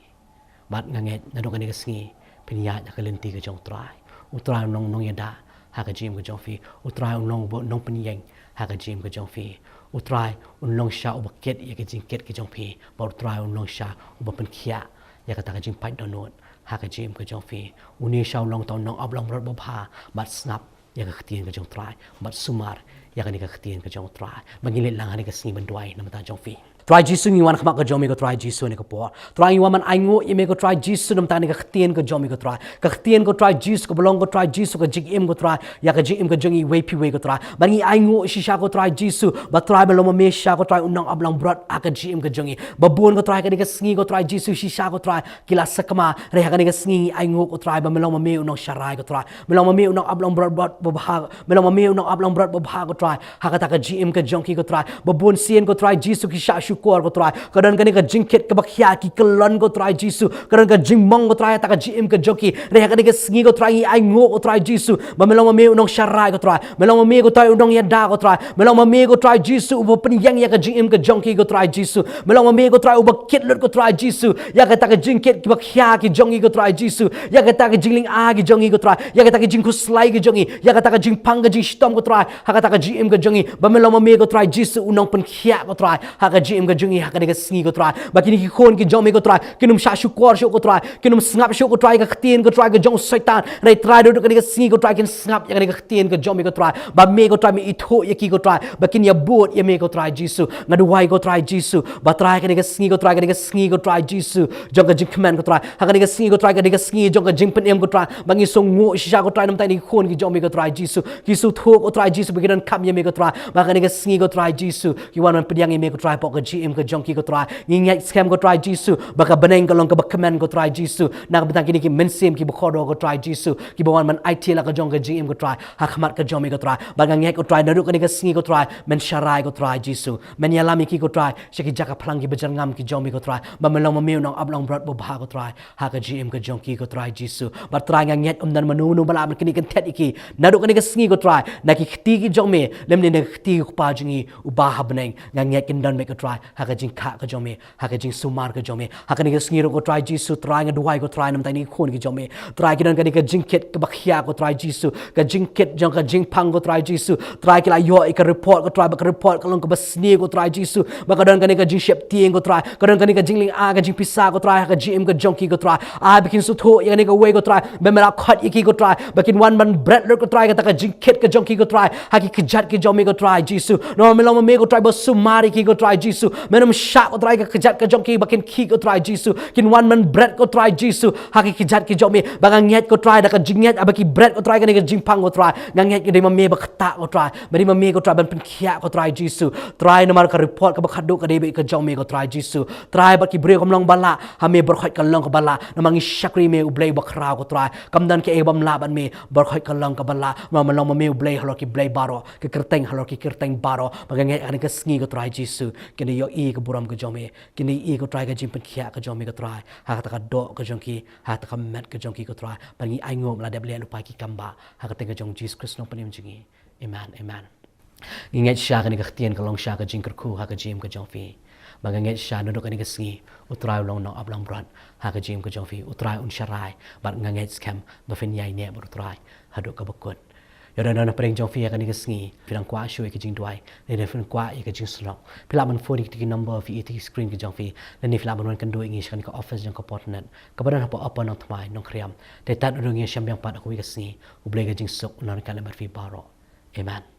Bad nga ngeit naduh kane ka sngi phin ïaid ha ka lynti ka jong U Trai. U Trai un long u nongïada ha ka jingim ka jong phi. U Trai un long uba nongpynïeng ha ka jingim ka jong phi. U Trai un long shisha uba kit ïa ka jingkit ka jong phi. Bad U Trai un long shisha uba pynkhiah ïa kata ka jingpait dohnud ha ka jingim ka jong phi. Une shisha u long uta u nongap longbrot babha, bad sngap ïa ka ktien ka jong U Trai, bad sumar ïa kane ka ktien ka jong U Trai. Ba ngin leit lang ha kane ka sngi ban duwai na bynta jong phi. Trai Jisu, ngi wan ha khmat ka jong me, ko Trai Jisu, ha kane ka por. Trai, ngi wan ban ainguh ïa me, ko Trai Jisu, na bynta kane ka ktien ka jong me, ko Trai. Ka ktien, ko Trai Jisu, kaba long, ko Trai Jisu, ka jingim, ko Trai, ïa ka jingim ka jong ngi iwei pa iwei, ko Trai. Ba ngi ainguh shisha, ko Trai Jisu, ba Trai, ba long ma me shisha, ko Trai, u nongap longbrot ha ka jingim ka jong ngi. Ba bun, ko Trai, ha kane ka sngi, ko Trai Jisu, shisha, ko Trai, ki la sakma, hynrei ha kane ka sngi ngi ainguh, ko Trai, ba me long ma me u nongsharai, ko Trai. Me long ma me u nongap longbrot babha, me long ma me u nongap longbrot babha, ko Trai, ha kata ka jingim ka jong ki, ko Trai. Ba bun sien, ko Trai Jisu, ki shah shukor, ko Trai. Ka don kane ka jingkit kaba khia, ki kyllon, ko Trai Jisu. Ka don ka jingmong, ko Trai, ha kata ka jingim ka jong ki. Hynrei ha kane ka sngi, ko Trai, ngi ainguh, ko Trai Jisu, ba me long ma me u nongsharai, ko Trai. Me long ma me, ko Trai, u nongïada, ko Trai. Me long ma me, ko Trai Jisu, uba pynïeng ïa ka jingim ka jong ki, ko Trai Jisu. Me long ma me, ko Trai, uba kit lut, ko Trai Jisu, ïa kata ka jingkit kaba khia ki jong ngi, ko Trai Jisu, ïa kata ka jinglyngngoh ki jong ngi, ko Trai, ïa kata ka jingkhuslai ki jong ngi, ïa kata ka jingpang ka jingshitom, ko Trai, ha kata ka jingim ka jong ngi. Ba me long ma me, ko Trai Jisu, u nongpynkhiah, ko Trai, ha ka jingim ka jong ngi ha kane ka sngi, ko Trai. Ba kine ki khun ki jong me, ko Trai, kin ym shah shukor shuh, ko Trai, kin ym sngap shuh, ko Trai, ïa ka ktien, ko Trai, ka jong u Soitan. Hynrei Trai, naduh kane ka sngi, ko Trai, kin sngap ïa kane ka ktien ka jong me, ko Trai. Ba me, ko Trai, me ithuh ïa ki, ko Trai, ba kin ïabud ïa me, ko Trai Jisu. Nga duwai, ko Trai Jisu, ba Trai, kane ka sngi, ko Trai, kane ka sngi, ko Trai Jisu, jong ka jingkmen, ko Trai. Ha kane ka sngi, ko Trai, kane ka sngi jong ka jingpynim, ko Trai, ba ngi sngewnguh shisha, ko Trai, na bynta kine ki khun ki jong me, ko Trai Jisu. Ki sngewthuh, ko Trai Jisu, ba ki donkam ïa me, ko Trai. Ba kane ka sngi, ko Trai Jisu, ki wan ban pdiang ïa me, ko Trai, hapoh ka jingim ka jong ki, ko Trai. Ngi ngeit skhem, ko Trai Jisu, ba ka bneng ka long kaba kmen, ko Trai Jisu, na ka bynta kine ki mynsiem kiba kordor, ko Trai Jisu, kiba wan ban aiti la ka jong ka jingim, ko Trai, ha khmat ka jong me, ko Trai. Ba nga ngeit, ko Trai, naduh kane ka sngi, ko Trai, men sharai, ko Trai Jisu, men ïalam ïa ki, ko Trai, sha ki jaka phlang kiba jyrngam ki jong me, ko Trai. Ba me long ma me u nongap longbrot babha, ko Trai, ha ka jingim ka jong ki, ko Trai Jisu. Ba Trai, nga ngeit ym don mano mano ba lah ban knieh kynthet ïa ki naduh kane ka sngi, ko Trai, na ki kti ki jong me, lymne na ki kti ki Kpa jong ngi uba ha bneng. Nga ngeit kin don beit, ko Trai, ha ka jingkha ka jong me, ha ka jingsumar ka jong me. Ha kane ka sngi ruh ko Trai Jisu, Trai nga duwai ko Trai namar kine ki khun ki jong me. Trai ki don kane ka jingkit kaba khia ko Trai Jisu, ka jingkit jong ka jingpang ko Trai Jisu. Trai ki la ïoh ïa ka report ko Trai, ba ka report ka long kaba sniew ko Trai Jisu. Ba ka don kane ka jingsheptieng ko Trai, ka don kane ka jinglynga ka jingpisa ko Trai, ha ka jingim ka jong ki ko Trai. Ai ba kin sngewthuh ïa kane kawei ko Trai, ba me la khot ïa ki ko Trai, ba kin wan ban bret lut ko Trai kata ka jingkit ka jong ki ko Trai ha ki kjat ki jong me ko Trai Jisu. Namar me long ma me ko Trai ba sumar ïa ki ko Trai Jisu. Me nym shah ko Trai ka kjat ka jong ki ba kin khih ko Trai Jisu, kin wan ban bret ko Trai Jisu ha ki kjat ki jong me. Ba nga ngeit ko Trai da ka jingngeit ba ki bret ko Trai kane ka jingpang ko Trai, nga ngeit ka dei ma me ba ktah ko Trai, ba dei ma me ko Trai ban pynkhiah ko Trai Jisu. Trai namar ka report kaba khadduh ka dei beit ka jong me ko Trai Jisu. Trai bad ki briew kam long ba lah, ha me baroh khoit ka long kaba lah. Namar ngi shakri me U Blei ba khraw ko Trai, kam don kaei bym lah bad me, baroh khoit ka long kaba lah. Namar me long ma me U Blei halor ki blei baroh, ka kyrteng halor ki kyrteng baroh. Ba nga ngeit ha kane ka sngi ko Trai Jisu, kin ïohi ka burom ka jong me, kin ïohi ko Trai ka jingpynkhiah ka jong me ko Trai, ha kata ka doh ka jong ki, ha kata ka met ka jong ki ko Trai. Ba ngi ainguh ba la dep leh lypa ki kam bah, ha ka kyrteng ka jong Jisu Khrist Nongpynim jong ngi. Amen, amen. Ngi ngeit shisha kane ka ktien ka long shisha ka jingkyrkhu ha ka jingim ka jong phi. Ba nga ngeit shisha naduh kane ka sngi U Trai u long nongaplangbrot ha ka jingim ka jong phi. U Trai un sharai, bad nga ngeit skhem ba phin ïaineh bad U Trai haduh kaba kut. Ïa don na pdeng jong phi ha kane ka sngi, phi dang kwah shuh ïa ka jingduwai, lane phi dang kwah ïa ka jingsngew, phi lah ban phone ïa kito ki number phi ïohi ha ki screen ka jong phi, lane phi lah ban wan kynduh ïa ngi sha kane ka office jong ka Portnet kaba don hapoh Upper Nongthymmai, Nongkrem. Te tad haduh ngin ïashem biang pat ha kawei ka sngi, U Blei ka jingsuh un nang ryngkat lem bad phi baroh. Amen.